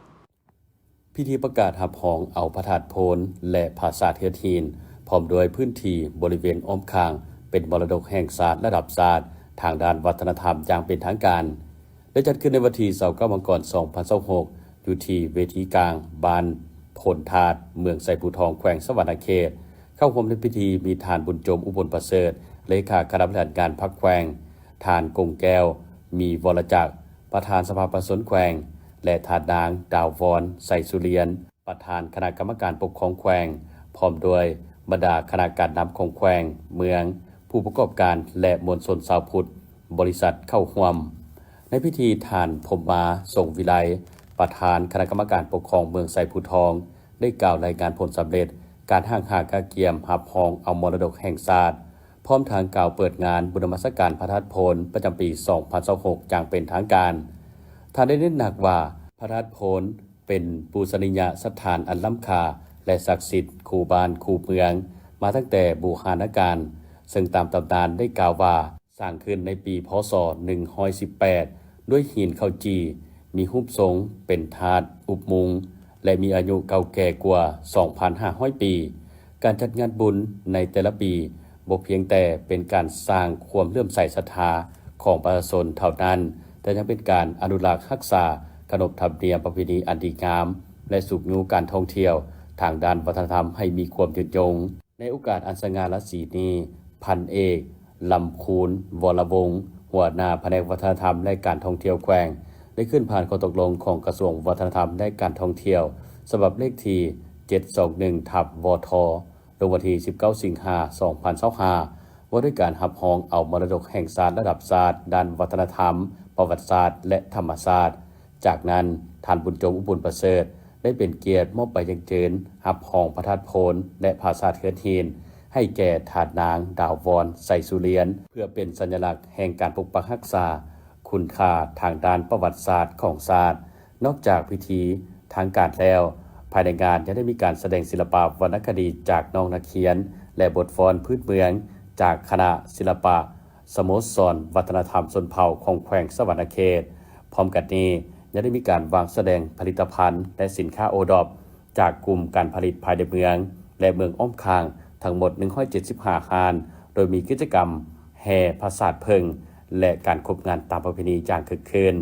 ພິທີປະກາດຮັບຮອງເອົາພະທາດໂພນ ແລະ ຜາສາດເຮືອນຫີນ ພ້ອມດ້ວຍພື້ນທີ່ບໍລິເວນອ້ອມຂ້າງ ເປັນມໍລະດົກແຫ່ງຊາດລະດັບຊາດທາງດ້ານວັດທະນະທຳຢ່າງເປັນທາງການ ໄດ້ຈັດຂຶ້ນໃນວັນທີຊາວເກົ້າ ມັງກອນ ສອງພັນຊາວຫົກ ຢູ່ທີ່ເວທີກາງບ້ານໂພນທາດ ເມືອງໄຊພູທອງ ແຂວງສະຫວັນນະເຂດ. ເຂົ້າຮ່ວມໃນພິທີມີທ່ານ ບຸນຈົມ ອຸບົນປະເສີດ ເລຂາຄະນະບໍລິຫານງານພັກແຂວງ, ທ່ານ ກົງແກ້ວ ມີວໍລະຈັກ ປະທານສະພາປະຊາຊົນແຂວງ ແລະ ທ່ານນາງ ດາວວອນ ໄຊສຸລຽນ ປະທານຄະນະກຳມະການປົກຄອງແຂວງ ພ້ອມດ້ວຍບັນດາຄະນະການນຳຂອງແຂວງ, ເມືອງ, ຜູ້ປະກອບການ ແລະ ມວນຊົນຊາວພຸດ ບໍລິສັດເຂົ້າຮ່ວມ. ໃນພິທີ ທ່ານ ພົມມາ ສົງວິໄລ ປະທານຄະນະກຳມະການປົກຄອງເມືອງໄຊພູທອງ ໄດ້ກ່າວລາຍງານຜົນສຳເລັດການຫ້າງຫາກະກຽມຮັບຮອງເອົາມໍລະດົກແຫ່ງຊາດ, ພ້ອມທັງກ່າວເປີດງານບຸນນະມັດສະການພະທາດໂພນປະຈຳປີສອງພັນຊາວຫົກຢ່າງເປັນທາງການ. ທ່ານໄດ້ເນັ້ນໜັກວ່າ ພະທາດໂພນເປັນປູຊະນີຍະສະຖານອັນລ້ຳຄ່າ ແລະ ສັກສິດຄູ່ບ້ານຄູ່ເມືອງມາຕັ້ງແຕ່ບູຮານະການ, ເຊິ່ງຕາມຕຳນານໄດ້ກ່າວວ່າ ສ້າງຂຶ້ນໃນປີ ພ.ສ. ໜຶ່ງຮ້ອຍສິບແປດ ດ້ວຍຫີນເຂົ້າຈີ່, ມີຮູບຊົງເປັນທາດອຸບມຸງ ແລະ ມີອາຍຸເກົ່າແກ່ກວ່າ ສອງພັນຫ້າຮ້ອຍປີ. ການຈັດງານບຸນໃນແຕ່ລະປີ ບໍ່ພຽງແຕ່ເປັນການສ້າງຄວາມເຫຼື້ອມໃສສັດທາຂອງປະຊາຊົນເທົ່ານັ້ນ, ແຕ່ຍັງເປັນການອະນຸລັກຮັກສາຂະໜົບທຳນຽມປະເພນີອັນດີງາມ ແລະ ຊຸກຍູ້ການທ່ອງທ່ຽວທາງດ້ານວັດທະນະທຳໃຫ້ມີຄວາມຍືນຍົງ. ໃນໂອກາດອັນສະຫງ່າລາສີນີ້, ພັນເອກ ລຳຄູນ ວໍລະວົງ ຫົວໜ້າພະແນກວັດທະນະທຳ ແລະ ການທ່ອງທ່ຽວແຂວງ ໄດ້ຂຶ້ນຜ່ານຂໍ້ຕົກລົງຂອງກະຊວງວັດທະນະທຳ ແລະ ການທ່ອງທ່ຽວ ສະບັບເລກທີ ເຈັດສອງໜຶ່ງ ທັບ ວທ ລົງວັນທີ ສິບເກົ້າ ສິງຫາ ສອງພັນຊາວຫ້າ ວ່າດ້ວຍການຮັບຮອງເອົາມໍລະດົກແຫ່ງຊາດລະດັບຊາດດ້ານວັດທະນະທຳ, ປະຫວັດສາດ ແລະ ທຳມະຊາດ. ຈາກນັ້ນ, ທ່ານ ບຸນຈົງ ອຸບຸນປະເສີດ ໄດ້ເປັນກຽດມອບໃບຢັ້ງຢືນຮັບຮອງພະທາດໂພນ ແລະ ຜາສາດເຮືອນຫີນ ໃຫ້ແກ່ທ່ານນາງ ດາວວອນ ໄຊສຸລຽນ ເພື່ອເປັນສັນຍະລັກແຫ່ງການປົກປັກຮັກສາຄຸນຄ່າທາງດ້ານປະຫວັດສາດຂອງຊາດ. ນອກຈາກພິທີທາງການແລ້ວ, ພາຍໃນງານຍັງໄດ້ມີການສະແດງສິລະປະວັນນະຄະດີຈາກນ້ອງນັກຮຽນ ແລະ ບົດຟ້ອນພື້ນເມືອງຈາກຄະນະສິລະປະ ສະໂມສອນວັດທະນະທຳຊົນເຜົ່າຂອງແຂວງສະຫວັນນະເຂດ. ພ້ອມກັນນີ້, ຍັງໄດ້ມີການວາງສະແດງຜະລິດຕະພັນ ແລະ ສິນຄ້າໂອດອບ ຈາກກຸ່ມການຜະລິດພາຍໃນເມືອງ ແລະ ເມືອງອ້ອມຂ້າງ ທັງໝົດ ໜຶ່ງຮ້ອຍເຈັດສິບຫ້າຮ້ານ, ໂດຍມີກິດຈະກຳແຫ່ຜາສາດເຜິ້ງ ແລະ ການຄົບງານຕາມປະເພນີຢ່າງຄຶກຄື້ນ.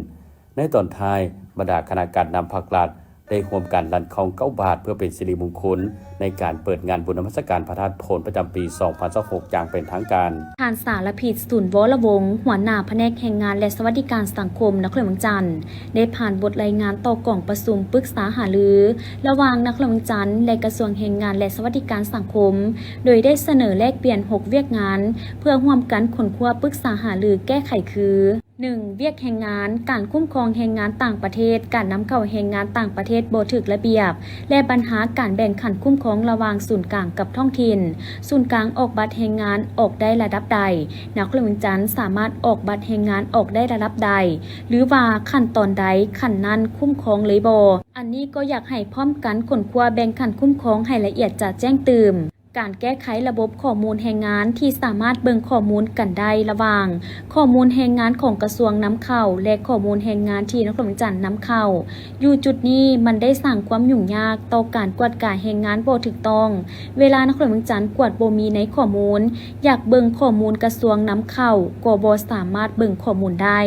ໃນຕອນທ້າຍ, ບັນດາຄະນະການນຳພັກລັດ ໄດ້ຮ່ວມກັນລັ່ນເຂົ້າເກົ້າບາດ ເພື່ອເປັນສິລິມຸງຄຸນໃນການເປີດງານບຸນນະມັດສະການພະທາດໂພນປະຈຳປີສອງພັນຊາວຫົກຢ່າງເປັນທາງການ. ທ່ານ ສາລະພິດ ສູນວໍລະວົງ ຫົວໜ້າພະແນກແຮງງານ ແລະ ສະຫວັດດີການສັງຄົມນະຄອນຫຼວງວຽງຈັນ ໄດ້ຜ່ານບົດລາຍງານຕໍ່ກອງປະຊຸມປຶກສາຫາລືລະຫວ່າງນະຄອນຫຼວງວຽງຈັນ ແລະ ກະຊວງແຮງງານ ແລະ ສະຫວັດດີການສັງຄົມ ໂດຍໄດ້ສະເໜີແລກປ່ຽນຫົກວຽກງານ ເພື່ອຮ່ວມກັນຄົ້ນຄວ້າປຶກສາຫາລືແກ້ໄຂຄື ໜຶ່ງ ວຽກແຮງງານ, ການຄຸ້ມຄອງແຮງງານຕ່າງປະເທດ, ການນຳເຂົ້າແຮງງານຕ່າງປະເທດບໍ່ຖືກລະບຽບ ແລະ ບັນຫາການແບ່ງຂັ້ນຄຸ້ມຄອງລະຫວ່າງສູນກາງກັບທ້ອງຖິ່ນ. ສູນກາງອອກບັດແຮງງານອອກໄດ້ລະດັບໃດ? ນະຄອນຫຼວງວຽງຈັນສາມາດອອກບັດແຮງງານອອກໄດ້ລະດັບໃດ? ຫຼືວ່າຂັ້ນຕອນໃດ? ຂັ້ນນັ້ນຄຸ້ມຄອງເລີຍບໍ່? ອັນນີ້ກໍຢາກໃຫ້ພ້ອມກັນຄົ້ນຄວ້າແບ່ງຂັ້ນຄຸ້ມຄອງໃຫ້ລະອຽດຈະແຈ້ງຕື່ມ. ການແກ້ໄຂລະບົບຂໍ້ມູນແຮງງານທີ່ສາມາດເບິ່ງຂໍ້ມູນກັນໄດ້ລະຫວ່າງຂໍ້ມູນແຮງງານຂອງກະຊວງນຳເຂົ້າ ແລະ ຂໍ້ມູນແຮງງານທີ່ນະຄອນຫຼວງວຽງຈັນນຳເຂົ້າ. ຢູ່ຈຸດນີ້ມັນໄດ້ສ້າງຄວາມຫຍຸ້ງຍາກຕໍ່ການກວດກາແຮງງານບໍ່ຖືກຕ້ອງ. ເວລານະຄອນຫຼວງວຽງຈັນກວດບໍ່ມີໃນຂໍ້ມູນ, ຢາກເບິ່ງຂໍ້ມູນກະຊວງນຳເຂົ້າກໍບໍ່ສາມາດເບິ່ງຂໍ້ມູນໄດ້.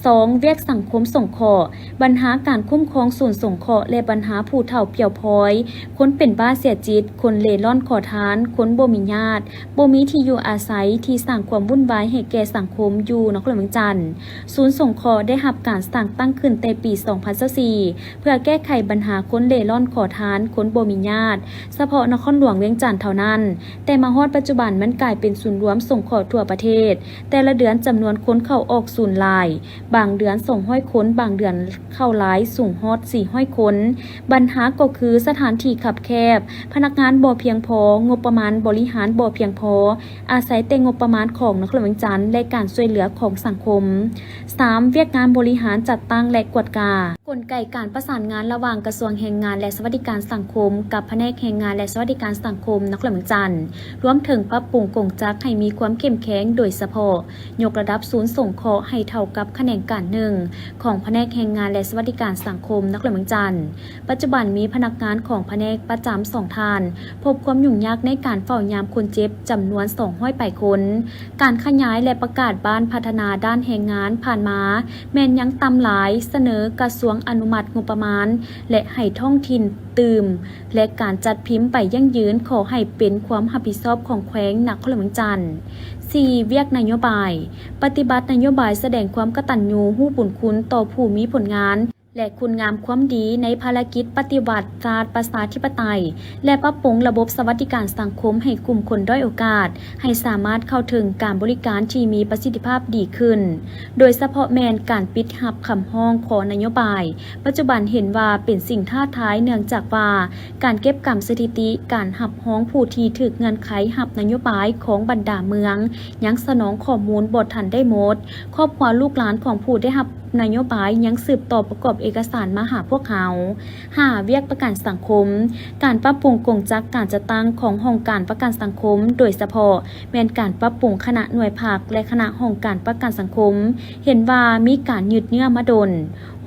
ສອງ ວຽກສັງຄົມສົງເຄາະ. ບັນຫາການຄຸ້ມຄອງສູນສົງເຄາະ ແລະ ບັນຫາຜູ້ເຖົ້າປ່ຽວພອຍ, ຄົນເປັນບ້າເສຍຈິດ, ຄົນເລ່ລ່ອນຂໍທານ, ຄົນບໍ່ມີຍາດ, ບໍ່ມີທີ່ຢູ່ອາໄສ ທີ່ສ້າງຄວາມວຸ່ນວາຍໃຫ້ແກ່ສັງຄົມຢູ່ນະຄອນຫຼວງວຽງຈັນ. ສູນສົງເຄາະໄດ້ຮັບການສ້າງຕັ້ງຂຶ້ນແຕ່ປີສອງພັນຊາວສີ່ ເພື່ອແກ້ໄຂບັນຫາຄົນເລ່ລ່ອນຂໍທານ, ຄົນບໍ່ມີຍາດ ສະເພາະນະຄອນຫຼວງວຽງຈັນເທົ່ານັ້ນ, ແຕ່ມາຮອດປັດຈຸບັນມັນກາຍເປັນສູນລວມສົງເຄາະທົ່ວປະເທດ. ແຕ່ລະເດືອນຈຳນວນຄົນເຂົ້າອອກສູນຫຼາຍ, ບາງເດືອນສອງຮ້ອຍຄົນ, ບາງເດືອນເຂົ້າຫຼາຍສູງຮອດສີ່ຮ້ອຍຄົນ. ບັນຫາກໍຄືສະຖານທີ່ຄັບແຄບ, ພະນັກງານບໍ່ພຽງພໍ, ງົບປະມານບໍລິຫານບໍ່ພຽງພໍ, ອາໄສແຕ່ງົບປະມານຂອງນະຄອນຫຼວງວຽງຈັນ ແລະ ການຊ່ວຍເຫຼືອຂອງສັງຄົມ. ສາມ ວຽກງານບໍລິຫານ, ຈັດຕັ້ງ ແລະ ກວດກາ. ກົນໄກການປະສານງານລະຫວ່າງກະຊວງແຮງງານ ແລະ ສະຫວັດດີການສັງຄົມ ກັບພະແນກແຮງງານ ແລະ ສະຫວັດດີການສັງຄົມນະຄອນຫຼວງວຽງຈັນ, ລວມເຖິງປັບປຸງກົງຈັກໃຫ້ມີຄວາມເຂັ້ມແຂງ, ໂດຍສະເພາະ ຍົກລະດັບສູນສົງເຄາະໃຫ້ເທົ່າກັບຂະແໜງການໜຶ່ງຂອງພະແນກແຮງງານ ແລະ ສະຫວັດດີການສັງຄົມນະຄອນຫຼວງວຽງຈັນ. ປັດຈຸບັນມີພະນັກງານຂອງພະແນກປະຈຳສອງທ່ານ ພົບຄວາມຫຍຸ້ງຍາກໃນການເຝົ້າຍາມຄົນເຈັບຈຳນວນສອງຮ້ອຍປາຍຄົນ. ການຂະຫຍາຍ ແລະ ປະກາດບ້ານພັດທະນາດ້ານແຮງງານຜ່ານມາ ແມ່ນຍັງຕ່ຳຫຼາຍ, ສະເໜີກະຊວງອະນຸມັດງົບປະມານ ແລະ ໃຫ້ທ້ອງຖິ່ນຕື່ມ ແລະ ການຈັດພິມໃບຢັ້ງຢືນ ຂໍໃຫ້ເປັນຄວາມຮັບຜິດຊອບຂອງແຂວງນະຄອນຫຼວງວຽງຈັນ. ສີ່ ວຽກນະໂຍບາຍ. ປະຕິບັດນະໂຍບາຍສະແດງຄວາມກະຕັນຍູຮູ້ບຸນຄຸນຕໍ່ຜູ້ມີຜົນງານ ແລະ ຄຸນງາມຄວາມດີໃນພາລະກິດປະຕິວັດຊາດປະຊາທິປະໄຕ ແລະ ປັບປຸງລະບົບສະຫວັດດີການສັງຄົມໃຫ້ກຸ່ມຄົນດ້ອຍໂອກາດ ໃຫ້ສາມາດເຂົ້າເຖິງການບໍລິການທີ່ມີປະສິດທິພາບດີຂຶ້ນ, ໂດຍສະເພາະແມ່ນການປິດຮັບຄຳຮ້ອງຂໍນະໂຍບາຍ ປັດຈຸບັນເຫັນວ່າເປັນສິ່ງທ້າທາຍ ເນື່ອງຈາກວ່າການເກັບກຳສະຖິຕິການຮັບຮອງຜູ້ທີ່ຖືກເງື່ອນໄຂຮັບນະໂຍບາຍຂອງບັນດາເມືອງ ຍັງສະໜອງຂໍ້ມູນບໍ່ທັນໄດ້ໝົດ. ຄອບຄົວລູກຫຼານຂອງຜູ້ໄດ້ຮັບ ນະໂຍບາຍຍັງສືບຕໍ່ປະກອບເອກະສານມາຫາພວກເຮົາ. ຫ້າ ວຽກປະກັນສັງຄົມ. ການປັບປຸງກົງຈັກການຈັດຕັ້ງຂອງຫ້ອງການປະກັນສັງຄົມ, ໂດຍສະເພາະແມ່ນການປັບປຸງຄະນະໜ່ວຍພັກ ແລະ ຄະນະຫ້ອງການປະກັນສັງຄົມ, ເຫັນວ່າມີການຍືດເຍື້ອມາດົນ.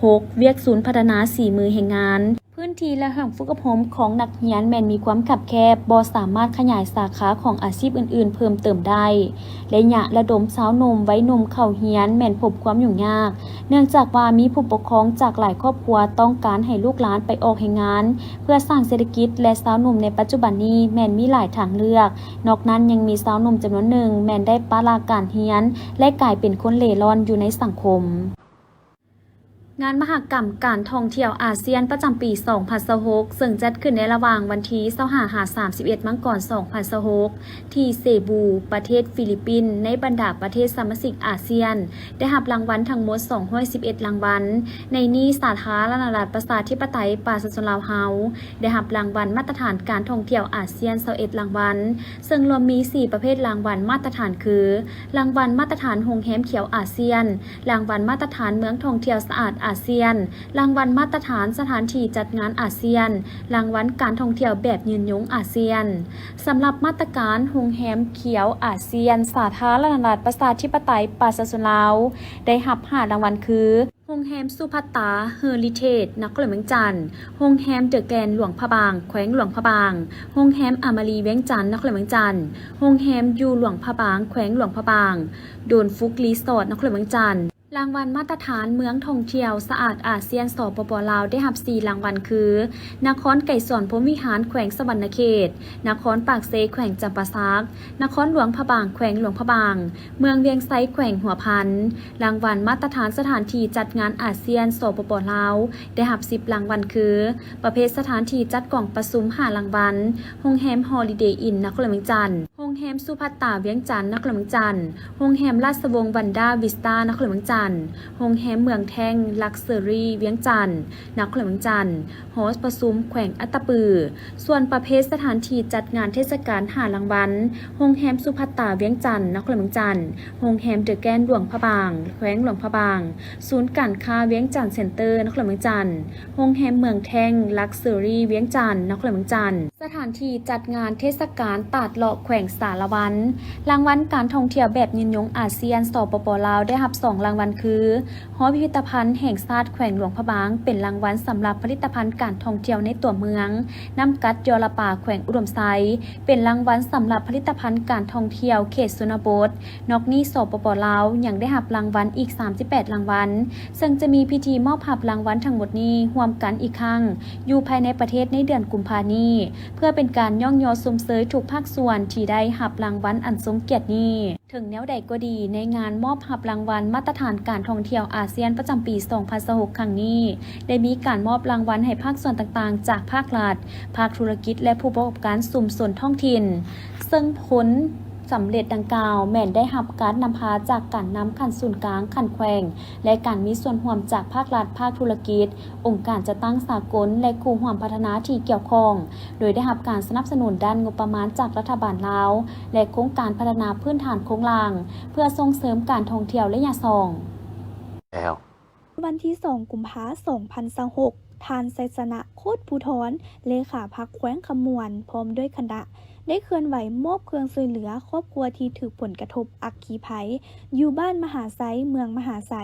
ຫົກ ວຽກສູນພັດທະນາສີມືແຮງງານ. ພື້ນທີ່ ແລະ ຫ້ອງຝຶກອົບຮົມຂອງນັກຮຽນແມ່ນມີຄວາມຄັບແຄບ, ບໍ່ສາມາດຂະຫຍາຍສາຂາຂອງອາຊີບອື່ນໆເພີ່ມເຕີມໄດ້. ໄລຍະລະດົມຊາວໜຸ່ມ, ໄວໜຸ່ມເຂົ້າຮຽນແມ່ນພົບຄວາມຫຍຸ້ງຍາກ, ເນື່ອງຈາກວ່າມີຜູ້ປົກຄອງຈາກຫຼາຍຄອບຄົວຕ້ອງການໃຫ້ລູກຫຼານໄປອອກແຮງງານເພື່ອສ້າງເສດຖະກິດ ແລະ ຊາວໜຸ່ມໃນປັດຈຸບັນນີ້ແມ່ນມີຫຼາຍທາງເລືອກ. ນອກນັ້ນຍັງມີຊາວໜຸ່ມຈຳນວນໜຶ່ງແມ່ນໄດ້ປະລະການຮຽນ ແລະ ກາຍເປັນຄົນເລ່ລ່ອນຢູ່ໃນສັງຄົມ. ງານມະຫະກຳການທ່ອງທ່ຽວອາຊຽນປະຈຳປີສອງພັນຊາວຫົກ ເຊິ່ງຈັດຂຶ້ນໃນລະຫວ່າງວັນທີຊາວຫ້າ ຫາ ສາມສິບເອັດ ມັງກອນ ສອງພັນຊາວຫົກ ທີ່ເຊບູ ປະເທດຟີລິບປິນ, ໃນບັນດາປະເທດສະມາຊິກອາຊຽນ ໄດ້ຮັບລາງວັນທັງໝົດສອງຮ້ອຍສິບເອັດລາງວັນ. ໃນນີ້ ສາທາລະນະລັດປະຊາທິປະໄຕປະຊາຊົນລາວເຮົາ ໄດ້ຮັບລາງວັນມາດຕະຖານການທ່ອງທ່ຽວອາຊຽນຊາວເອັດລາງວັນ, ເຊິ່ງລວມມີສີ່ປະເພດລາງວັນມາດຕະຖານຄື ລາງວັນມາດຕະຖານໂຮງແຮມຂຽວອາຊຽນ, ລາງວັນມາດຕະຖານເມືອງທ່ອງທ່ຽວສະອາດອາຊຽນ, ລາງວັນມາດຕະຖານສະຖານທີ່ຈັດງານອາຊຽນ, ລາງວັນການທ່ອງທ່ຽວແບບຍືນຍົງອາຊຽນ. ສຳລັບມາດຕະການໂຮງແຮມຂຽວອາຊຽນ ສາທາລະນະລັດປະຊາທິປະໄຕປະຊາຊົນລາວ ໄດ້ຮັບຫ້າລາງວັນຄື ໂຮງແຮມສຸພັດຕາ ເຮີຣິເທດ ນະຄອນຫຼວງວຽງຈັນ, ໂຮງແຮມເດີແກຣນ ຫຼວງພະບາງ ແຂວງຫຼວງພະບາງ, ໂຮງແຮມອາມາຣີ ວຽງຈັນ ນະຄອນຫຼວງວຽງຈັນ, ໂຮງແຮມຢູ່ຫຼວງພະບາງ ແຂວງຫຼວງພະບາງ, ໂດນຟຸກຣີສອດ ນະຄອນຫຼວງວຽງຈັນ. ລາງວັນມາດຕະຖານເມືອງທ່ອງທ່ຽວສະອາດອາຊຽນ ສປປ ລາວ ໄດ້ຮັບສີ່ລາງວັນຄື ນະຄອນໄກສອນ ພົມວິຫານ ແຂວງສະຫວັນນະເຂດ, ນະຄອນປາກເຊ ແຂວງຈຳປາສັກ, ນະຄອນຫຼວງພະບາງ ແຂວງຫຼວງພະບາງ, ເມືອງວຽງໄຊ ແຂວງຫົວພັນ. ລາງວັນມາດຕະຖານສະຖານທີ່ຈັດງານອາຊຽນ ສປປ ລາວ ໄດ້ຮັບສິບລາງວັນຄື ປະເພດສະຖານທີ່ຈັດກອງປະຊຸມຫ້າລາງວັນ, ໂຮງແຮມຮອລິເດອິນ ນະຄອນຫຼວງວຽງຈັນ, ໂຮງແຮມສຸພັດຕາ ວຽງຈັນ ນະຄອນຫຼວງວຽງຈັນ, ໂຮງແຮມລາຊະວົງວັນດາວິສຕາ ນະຄອນຫຼວງວຽງຈັນ, ໂຮງແຮມເມືອງແທ່ງ ລັກເຊີຣີ ວຽງຈັນ ນະຄອນຫຼວງວຽງຈັນ, ຫໍປະຊຸມແຂວງອັດຕະປື. ສ່ວນປະເພດສະຖານທີ່ຈັດງານເທດສະການຫ້າລາງວັນ, ໂຮງແຮມສຸພັດຕາ ວຽງຈັນ ນະຄອນຫຼວງວຽງຈັນ, ໂຮງແຮມເດີແກຣນ ຫຼວງພະບາງ ແຂວງຫຼວງພະບາງ, ສູນການຄ້າວຽງຈັນເຊັນເຕີ ນະຄອນຫຼວງວຽງຈັນ, ໂຮງແຮມເມືອງແທ່ງ ລັກເຊີຣີ ວຽງຈັນ ນະຄອນຫຼວງວຽງຈັນ. ສະຖານທີ່ຈັດງານເທດສະການຕາດເລາະແຂວງສາລະວັນ. ລາງວັນການທ່ອງທ່ຽວແບບຍືນຍົງອາຊຽນ ສປປ ລາວ ໄດ້ຮັບສອງລາງວັນຄື ຫໍພິພິທະພັນແຫ່ງຊາດແຂວງຫຼວງພະບາງ ເປັນລາງວັນສຳລັບຜະລິດຕະພັນການທ່ອງທ່ຽວໃນຕົວເມືອງ, ນ້ຳກັດ ຍໍລະປາ ແຂວງອຸດົມໄຊ ເປັນລາງວັນສຳລັບຜະລິດຕະພັນການທ່ອງທ່ຽວເຂດຊົນນະບົດ. ນອກນີ້ ສປປ ລາວ ຍັງໄດ້ຮັບລາງວັນອີກສາມສິບແປດລາງວັນ, ເຊິ່ງຈະມີພິທີມອບຮັບລາງວັນທັງໝົດນີ້ຮ່ວມກັນອີກຄັ້ງ ຢູ່ພາຍໃນປະເທດໃນເດືອນກຸມພານີ້ ເພື່ອເປັນການຍ້ອງຍໍຊົມເຊີຍທຸກພາກສ່ວນທີ່ໄດ້ຮັບລາງວັນອັນຊົງກຽດນີ້. ເຖິງແນວໃດກໍດີ, ໃນງານມອບຮັບລາງວັນມາດຕະຖານການທ່ອງທ່ຽວອາຊຽນປະຈຳປີສອງພັນຊາວຫົກຄັ້ງນີ້ ໄດ້ມີການມອບລາງວັນໃຫ້ພາກສ່ວນຕ່າງໆ ຈາກພາກລັດ, ພາກທຸລະກິດ ແລະ ຜູ້ປະກອບການຊຸມຊົນທ້ອງຖິ່ນ, ເຊິ່ງຜົນ ສຳເລັດດັ່ງກ່າວແມ່ນໄດ້ຮັບການນຳພາຈາກການນຳຂັ້ນສູນກາງ, ຂັ້ນແຂວງ ແລະ ການມີສ່ວນຮ່ວມຈາກພາກລັດ, ພາກທຸລະກິດ, ອົງການຈັດຕັ້ງສາກົນ ແລະ ຄູ່ຮ່ວມພັດທະນາທີ່ກ່ຽວຂ້ອງ, ໂດຍໄດ້ຮັບການສະໜັບສະໜູນດ້ານງົບປະມານຈາກລັດຖະບານລາວ ແລະ ໂຄງການພັດທະນາພື້ນຖານໂຄງລ່າງ ເພື່ອສົ່ງເສີມການທ່ອງທ່ຽວໄລຍະສອງ. ແລ້ວ ວັນທີສອງ ກຸມພາ ສອງພັນຊາວຫົກ, ທ່ານ ໄຊຊະນະ ໂຄດພູທອນ ເລຂາພັກແຂວງຄຳມ່ວນ ພ້ອມດ້ວຍຄະນະ ໄດ້ເຄື່ອນໄຫວມອບເຄື່ອງຊ່ວຍເຫຼືອຄອບຄົວທີ່ຖືກຜົນກະທົບອັກຄີໄພ ຢູ່ບ້ານມະຫາໄຊ, ເມືອງມະຫາໄຊ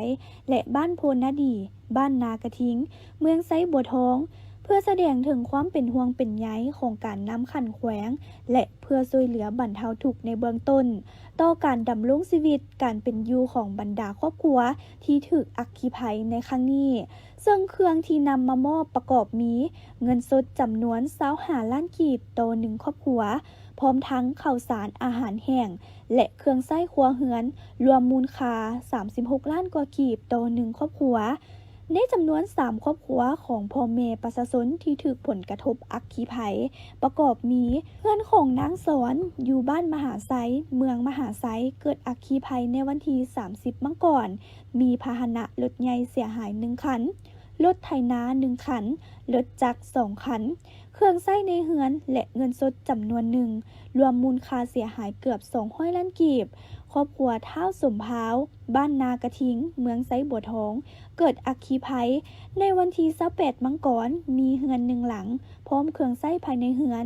ແລະ ບ້ານໂພນາດີ, ບ້ານນາກະທິງ, ເມືອງໄຊບົວທອງ, ເພື່ອສະແດງເຖິງຄວາມເປັນຫ່ວງເປັນໃຍຂອງການນຳຂັ້ນແຂວງ ແລະ ເພື່ອຊ່ວຍເຫຼືອບັນເທົາທຸກໃນເບື້ອງຕົ້ນ ຕໍ່ການດຳລົງຊີວິດ, ການເປັນຢູ່ຂອງບັນດາຄອບຄົວ ທີ່ຖືກອັກຄີໄພໃນຄັ້ງນີ້, ເຊິ່ງເຄື່ອງທີ່ນຳມາມອບປະກອບມີ ເງິນສົດຈຳນວນຊາວຫ້າລ້ານກີບຕໍ່ໜຶ່ງຄອບຄົວ, ພ້ອມທັງເຂົ້າສານອາຫານແຫ້ງ ແລະ ເຄື່ອງໃຊ້ຄົວເຮືອນ ລວມມູນຄ່າສາມສິບຫົກລ້ານກວ່າກີບຕໍ່ໜຶ່ງຄອບຄົວ. ໃນຈຳນວນສາມຄອບຄົວຂອງພໍ່ແມ່ປະຊາຊົນທີ່ຖືກຜົນກະທົບອັກຄີໄພ ປະກອບມີ ເຮືອນຂອງນາງສອນ ຢູ່ບ້ານມະຫາໄຊ, ເມືອງມະຫາໄຊ, ເກີດອັກຄີໄພໃນວັນທີສາມສິບມັງກອນ, ມີພາຫະນະລົດໃຫຍ່ເສຍຫາຍໜຶ່ງຄັນ, ລົດໄຖນາໜຶ່ງຄັນ, ລົດຈັກສອງຄັນ, ເຄື່ອງໃຊ້ໃນເຮືອນ ແລະ ເງິນສົດຈຳນວນໜຶ່ງ, ລວມມູນຄ່າເສຍຫາຍເກືອບສອງຮ້ອຍລ້ານກີບ. ຄອບຄົວທ້າວສົມພາວ, ບ້ານນາກະທິງ, ເມືອງໄຊບົວທອງ, ເກີດອັກຄີໄພໃນວັນທີຊາວແປດມັງກອນ, ມີເຮືອນໜຶ່ງຫຼັງ ພ້ອມເຄື່ອງໃຊ້ພາຍໃນເຮືອນ,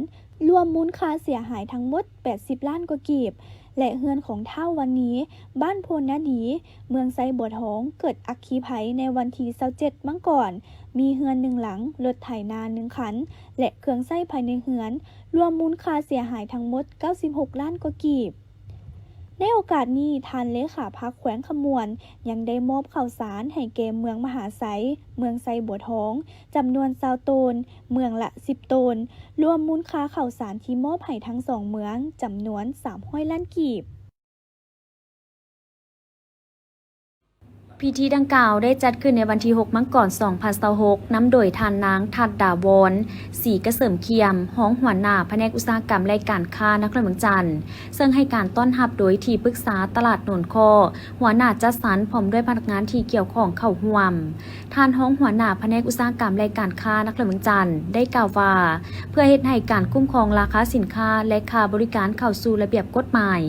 ລວມມູນຄ່າເສຍຫາຍທັງໝົດແປດສິບລ້ານກວ່າກີບ ແລະ ເຮືອນຂອງທ້າວວັນນີ ບ້ານໂພນນາດີ ເມືອງໄຊບົວທອງ ເກີດອັກຄີໄພໃນວັນທີຊາວເຈັດມັງກອນ, ມີເຮືອນໜຶ່ງຫຼັງ, ລົດໄຖນາໜຶ່ງຄັນ ແລະ ເຄື່ອງໃຊ້ພາຍໃນເຮືອນ, ລວມມູນຄ່າເສຍຫາຍທັງໝົດເກົ້າສິບຫົກລ້ານກວ່າກີບ. ໃນໂອກາດນີ້, ທ່ານເລຂາພັກແຂວງຄຳມ່ວນ ຍັງໄດ້ມອບເຂົ້າສານໃຫ້ແກ່ເມືອງມະຫາໄຊ, ເມືອງໄຊບົວທອງ ຈຳນວນຊາວໂຕນ, ເມືອງລະສິບໂຕນ, ລວມມູນຄ່າເຂົ້າສານທີ່ມອບໃຫ້ທັງສອງເມືອງ ຈຳນວນສາມຮ້ອຍລ້ານກີບ. ພິທີດັ່ງກ່າວໄດ້ຈັດຂຶ້ນໃນວັນທີຫົກມັງກອນສອງພັນຊາວຫົກ ນຳໂດຍທ່ານນາງ ທັດດາວອນ ສີກະເສີມຄຽມ ຮອງຫົວໜ້າພະແນກອຸດສາຫະກຳ ແລະ ການຄ້ານະຄອນຫຼວງວຽງຈັນ, ເຊິ່ງໃຫ້ການຕ້ອນຮັບໂດຍທີ່ປຶກສາຕະຫຼາດໂນນຄໍ້, ຫົວໜ້າຈັດສັນ ພ້ອມດ້ວຍພະນັກງານທີ່ກ່ຽວຂ້ອງເຂົ້າຮ່ວມ. ທ່ານຮອງຫົວໜ້າພະແນກອຸດສາຫະກຳ ແລະ ການຄ້ານະຄອນຫຼວງວຽງຈັນ ໄດ້ກ່າວວ່າ ເພື່ອເຮັດໃຫ້ການຄຸ້ມຄອງລາຄາສິນຄ້າ ແລະ ຄ່າບໍລິການເຂົ້າສູ່ລະບຽບກົດໝາຍ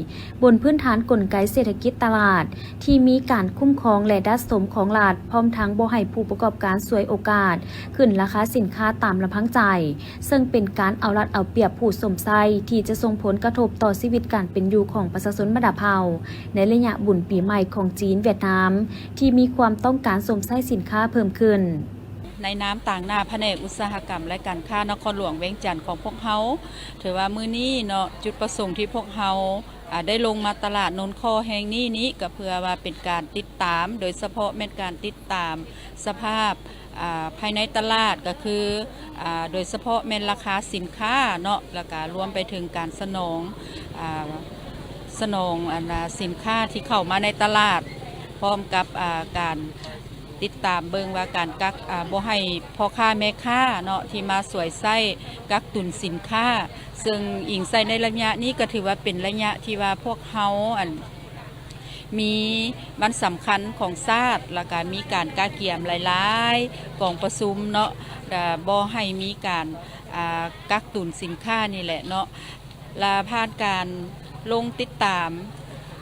ບົນພື້ນຖານກົນໄກເສດຖະກິດຕະຫຼາດ ທີ່ມີການຄຸ້ມຄອງ ແລະ ດັດສົມຂອງລັດ, ພ້ອມທັງບໍ່ໃຫ້ຜູ້ປະກອບການສວຍໂອກາດຂຶ້ນລາຄາສິນຄ້າຕາມລຳພັງໃຈ, ເຊິ່ງເປັນການເອົາລັດເອົາປຽບຜູ້ຊົມໃຊ້ ທີ່ຈະສົ່ງຜົນກະທົບຕໍ່ຊີວິດການເປັນຢູ່ຂອງປະຊາຊົນບັນດາເຜົ່າ ໃນໄລຍະບຸນປີໃໝ່ຂອງຈີນຫວຽດນາມ ທີ່ມີຄວາມຕ້ອງການຊົມໃຊ້ສິນຄ້າເພີ່ມຂຶ້ນ. ໃນນາມຕາງໜ້າພະແນກອຸດສາຫະກຳ ແລະ ການຄ້ານະຄອນຫຼວງວຽງຈັນຂອງພວກເຮົາ, ຖືວ່າມື້ນີ້ເນາະ ຈຸດປະສົງທີ່ພວກເຮົາ ອາ ໄດ້ລົງມາຕະຫຼາດໂນນຄໍ້ແຫ່ງນີ້ນີ້ ກໍເພື່ອວ່າເປັນການຕິດຕາມ, ໂດຍສະເພາະແມ່ນການຕິດຕາມສະພາບ ອາ ພາຍໃນຕະຫຼາດ ກໍຄື ອາ ໂດຍສະເພາະແມ່ນລາຄາສິນຄ້າເນາະ, ແລ້ວກະລວມໄປເຖິງການສະໜອງ ອາ ສະໜອງ ອັນ ອາ ສິນຄ້າທີ່ເຂົ້າມາໃນຕະຫຼາດ, ພ້ອມກັບ ອາ ການຕິດຕາມເບິ່ງວ່າການກັກ ອາ ບໍ່ໃຫ້ພໍ່ຄ້າແມ່ຄ້າເນາະ ທີ່ມາສວຍໃຊ້ກັກຕຸນສິນຄ້າ, ເຊິ່ງອີງໃສ່ໃນໄລຍະນີ້ ກໍຖືວ່າເປັນໄລຍະທີ່ວ່າພວກເຮົາ ອັນ ມີວັນສຳຄັນຂອງຊາດ ແລ້ວກະມີການກະກຽມຫຼາຍໆກອງປະຊຸມເນາະ, ກະບໍ່ໃຫ້ມີການ ອາ ກັກຕຸນສິນຄ້ານີ້ແຫຼະເນາະ, ລະຜ່ານການລົງຕິດຕາມ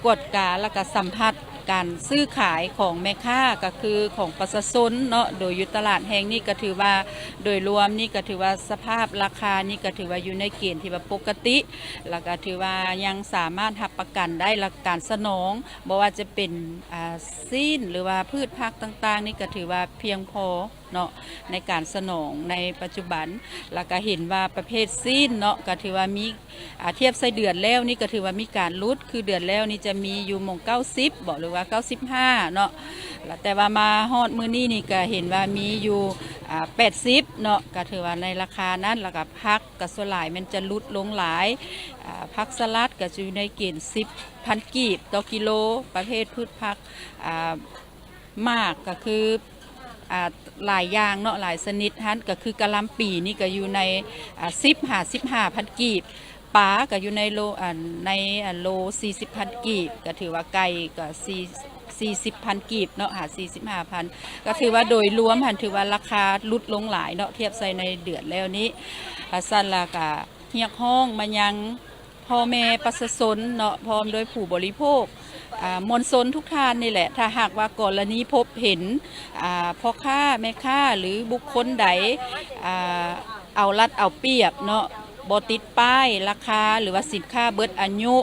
ກວດກາ ແລ້ວກະສຳຜັດ ການຊື້ຂາຍຂອງແມ່ຄ້າ ກໍຄືຂອງປະຊາຊົນເນາະ ໂດຍຢູ່ຕະຫຼາດແຫ່ງນີ້ກໍຖືວ່າ ໂດຍລວມນີ້ກໍຖືວ່າສະພາບລາຄານີ້ກໍຖືວ່າຢູ່ໃນເກນທີ່ວ່າປົກກະຕິ ແລ້ວກໍຖືວ່າຍັງສາມາດຮັບປະກັນໄດ້ ແລະ ການສະໜອງ ບໍ່ວ່າຈະເປັນ ອ່າ ຊີ້ນ ຫຼືວ່າພືດຜັກຕ່າງໆນີ້ກໍຖືວ່າພຽງພໍເນາະ ໃນການສະໜອງໃນປັດຈຸບັນ ແລ້ວກໍເຫັນວ່າປະເພດຊີ້ນເນາະ ກໍຖືວ່າມີ ອ່າ ທຽບໃສ່ເດືອນແລ້ວນີ້ກໍຖືວ່າມີການຫຼຸດ ຄືເດືອນແລ້ວນີ້ຈະມີຢູ່ໝ່ອງເກົ້າສິບເບາະ ຫຼືວ່າເກົ້າສິບຫ້າເນາະ ແລ້ວແຕ່ວ່າມາຮອດມື້ນີ້ນີ້ກໍເຫັນວ່າມີຢູ່ ອ່າ ແປດສິບເນາະ ກໍຖືວ່າໃນລາຄານັ້ນ ແລ້ວກໍຜັກກໍສ່ວນຫຼາຍແມ່ນຈະຫຼຸດລົງຫຼາຍ ອ່າ ຜັກສະຫຼັດກໍຢູ່ໃນເກນສິບພັນກີບຕໍ່ກິໂລ ປະເພດພືດຜັກ ອ່າ ໝາກກໍຄື ອ່າ ຫຼາຍຢ່າງເນາະ ຫຼາຍຊະນິດຫັ້ນ ກໍຄືກະຫຼ່ຳປີນີ້ກໍຢູ່ໃນ ອ່າ ສິບຫາສິບຫ້າພັນກີບ ປາກໍຢູ່ໃນໂລ ອັນ ໃນ ອັນ ໂລສີ່ສິບພັນກີບ ກໍຖືວ່າໄກ່ກໍສີ່ ສີ່ສິບພັນກີບເນາະ ຫາສີ່ສິບຫ້າພັນ ກໍຖືວ່າໂດຍລວມຫັ້ນຖືວ່າລາຄາຫຼຸດລົງຫຼາຍເນາະ ທຽບໃສ່ໃນເດືອນແລ້ວນີ້ ວ່າຊັ້ນລະກະຮຽກຮ້ອງມາຍັງ ພໍ່ແມ່ປະຊາຊົນເນາະ ພ້ອມດ້ວຍຜູ້ບໍລິໂພກ ອ່າ ມວນຊົນທຸກທ່ານນີ້ແຫຼະ ຖ້າຫາກວ່າກໍລະນີພົບເຫັນ ອ່າ ພໍ່ຄ້າແມ່ຄ້າ ຫຼື ບຸກຄົນໃດ ອ່າ ເອົາລັດເອົາປຽບເນາະ ບໍ່ຕິດປ້າຍລາຄາ ຫຼືວ່າສິນຄ້າເບິດອາຍຸ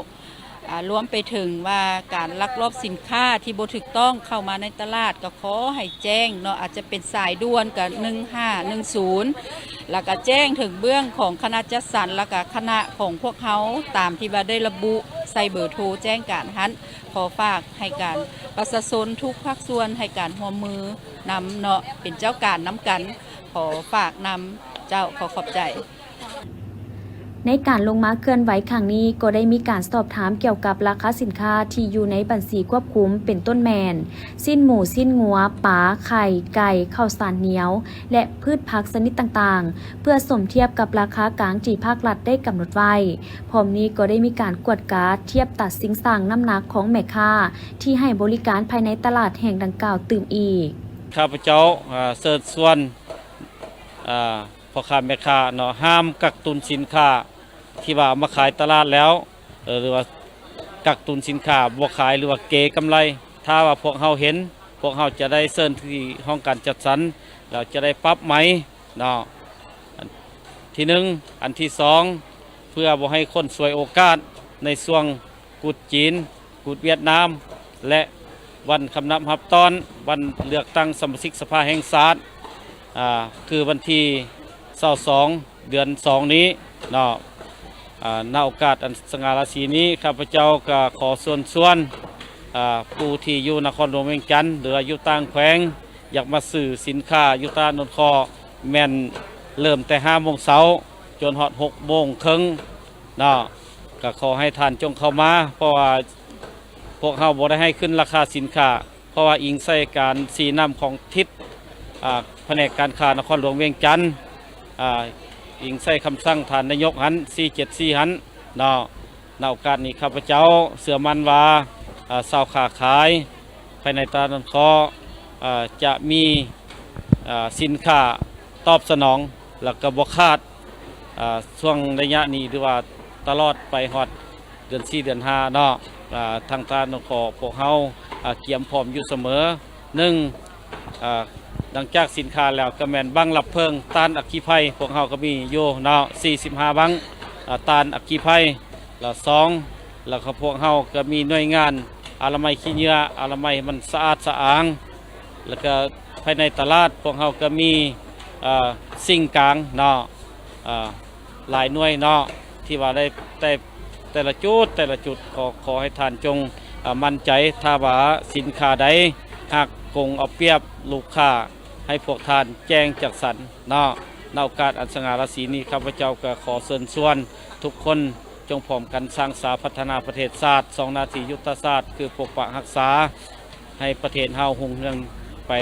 ອ່າ ລວມໄປເຖິງວ່າການລັກລອບສິນຄ້າທີ່ບໍ່ຖືກຕ້ອງເຂົ້າມາໃນຕະຫຼາດ ກໍຂໍໃຫ້ແຈ້ງເນາະ ອາດຈະເປັນສາຍດ່ວນກໍໜຶ່ງຫ້າໜຶ່ງສູນ ແລ້ວກໍແຈ້ງເຖິງເບື້ອງຂອງຄະນະຈັດສັນ ແລ້ວກໍຄະນະຂອງພວກເຮົາ ຕາມທີ່ວ່າໄດ້ລະບຸໃສ່ເບີໂທແຈ້ງການຫັ້ນ ຂໍຝາກໃຫ້ການ ປະຊາຊົນທຸກພາກສ່ວນໃຫ້ການຮ່ວມມືນຳເນາະ ເປັນເຈົ້າການນຳກັນ ຂໍຝາກນຳເຈົ້າ ຂໍຂອບໃຈ. ໃນການລົງມາເຄື່ອນໄຫວຄັ້ງນີ້ ກໍໄດ້ມີການສອບຖາມກ່ຽວກັບລາຄາສິນຄ້າທີ່ຢູ່ໃນບັນຊີຄວບຄຸມ ເປັນຕົ້ນແມ່ນ ຊີ້ນໝູ, ຊີ້ນງົວ, ປາ, ໄຂ່, ໄກ່, ເຂົ້າສານໜຽວ ແລະ ພືດຜັກຊະນິດຕ່າງໆ ເພື່ອສົມທຽບກັບລາຄາກາງທີ່ພາກລັດໄດ້ກຳນົດໄວ້. ພ້ອມນີ້ກໍໄດ້ມີການກວດກາທຽບຕັດຊິງຊັ່ງນ້ຳໜັກຂອງແມ່ຄ້າທີ່ໃຫ້ບໍລິການພາຍໃນຕະຫຼາດແຫ່ງດັ່ງກ່າວຕື່ມອີກ. ຂ້າພະເຈົ້າ ເຊີນຊວນ ພໍ່ຄ້າແມ່ຄ້າເນາະ ຫ້າມກັກຕຸນສິນຄ້າທີ່ວ່າເອົາມາຂາຍຕະຫຼາດແລ້ວ ເອີ ຫຼືວ່າກັກຕຸນສິນຄ້າບໍ່ຂາຍ ຫຼືວ່າເກກຳໄລ. ຖ້າວ່າພວກເຮົາເຫັນ ພວກເຮົາຈະໄດ້ເຊີນທີ່ຫ້ອງການຈັດສັນ ແລ້ວຈະໄດ້ປັບໃໝເນາະ ອັນທີໜຶ່ງ. ອັນທີສອງ ເພື່ອບໍ່ໃຫ້ຄົນສວຍໂອກາດໃນຊ່ວງ ກຸດຈີນ, ກຸດຫວຽດນາມ ແລະ ວັນຄຳນັບຮັບຕ້ອນວັນເລືອກຕັ້ງສະມາຊິກສະພາແຫ່ງຊາດ ອ່າ ຄືວັນທີຊາວສອງ ເດືອນສອງນີ້ເນາະ. ອ່າ ໃນໂອກາດອັນສະຫງ່າລາສີນີ້ ຂ້າພະເຈົ້າກໍຂໍເຊີນຊວນ ອ່າ ຜູ້ທີ່ຢູ່ນະຄອນຫຼວງວຽງຈັນ ຫຼືວ່າຢູ່ຕ່າງແຂວງ ຢາກມາຊື້ສິນຄ້າຢູ່ຕະຫຼາດດອນຄໍ ແມ່ນເລີ່ມແຕ່ຫ້າໂມງເຊົ້າ ຈົນຮອດຫົກໂມງເຄິ່ງເນາະ. ກໍຂໍໃຫ້ທ່ານຈົ່ງເຂົ້າມາ ເພາະວ່າພວກເຮົາບໍ່ໄດ້ໃຫ້ຂຶ້ນລາຄາສິນຄ້າ ເພາະວ່າອີງໃສ່ການຊີ້ນຳຂອງທິດ ອ່າ ພະແນກການຄ້ານະຄອນຫຼວງວຽງຈັນ ອ່າ ອີງໃສ່ຄຳສັ່ງທ່ານນາຍົກຫັ້ນ ສີ່ເຈັດສີ່ຫັ້ນເນາະ. ໃນໂອກາດນີ້ ຂ້າພະເຈົ້າເຊື່ອໝັ້ນວ່າ ອ່າ ຊາວຄ້າຂາຍ ພາຍໃນຕະຫຼາດດອນຄໍ ເອີ ຈະມີ ເອີ ສິນຄ້າຕອບສະໜອງ ແລ້ວກໍບໍ່ຂາດ ເອີ ຊ່ວງໄລຍະນີ້ ຫຼືວ່າຕະຫຼອດໄປຮອດເດືອນສີ່ ເດືອນຫ້າເນາະ. ເອີ ທາງຕະຫຼາດດອນຄໍພວກເຮົາ ເອີ ກຽມພ້ອມຢູ່ສະເໝີ. ໜຶ່ງ ເອີ ຫຼັງຈາກສິນຄ້າແລ້ວ ກໍແມ່ນບັ້ງດັບເພີງ ຕ້ານອັກຄີໄພ ພວກເຮົາກໍມີຢູ່ເນາະ ສີ່ສິບຫ້າບັ້ງ ເອີ ຕ້ານອັກຄີໄພ. ແລ້ວສອງ ແລ້ວກໍພວກເຮົາກໍມີໜ່ວຍງານອະນາໄມຂີ້ເຫຍື້ອ ອະນາໄມໃຫ້ມັນສະອາດສະອ້າງ ແລ້ວກໍພາຍໃນຕະຫຼາດພວກເຮົາກໍມີ ເອີ ຊິງກາງເນາະ ເອີ ຫຼາຍໜ່ວຍເນາະ ທີ່ວ່າໄດ້ ແຕ່ ແຕ່ລະຈຸດ ແຕ່ລະຈຸດ ກໍຂໍໃຫ້ທ່ານຈົ່ງ ເອີ ໝັ້ນໃຈ ຖ້າວ່າສິນຄ້າໃດຫາກໂກງເອົາປຽບລູກຄ້າ ໃຫ້ພວກທ່ານແຈ້ງຈັດສັນເນາະ. ໃນໂອກາດອັນສະຫງ່າລາສີນີ້ ຂ້າພະເຈົ້າກໍຂໍເຊີນຊວນທຸກຄົນ ຈົ່ງພ້ອມກັນສ້າງສາພັດທະນາປະເທດຊາດ ສອງໜ້າທີ່ຍຸດທະສາດ ຄືປົກປັກຮັກສາ ໃຫ້ປະເທດເຮົາຮຸ່ງເຮືອງໄປ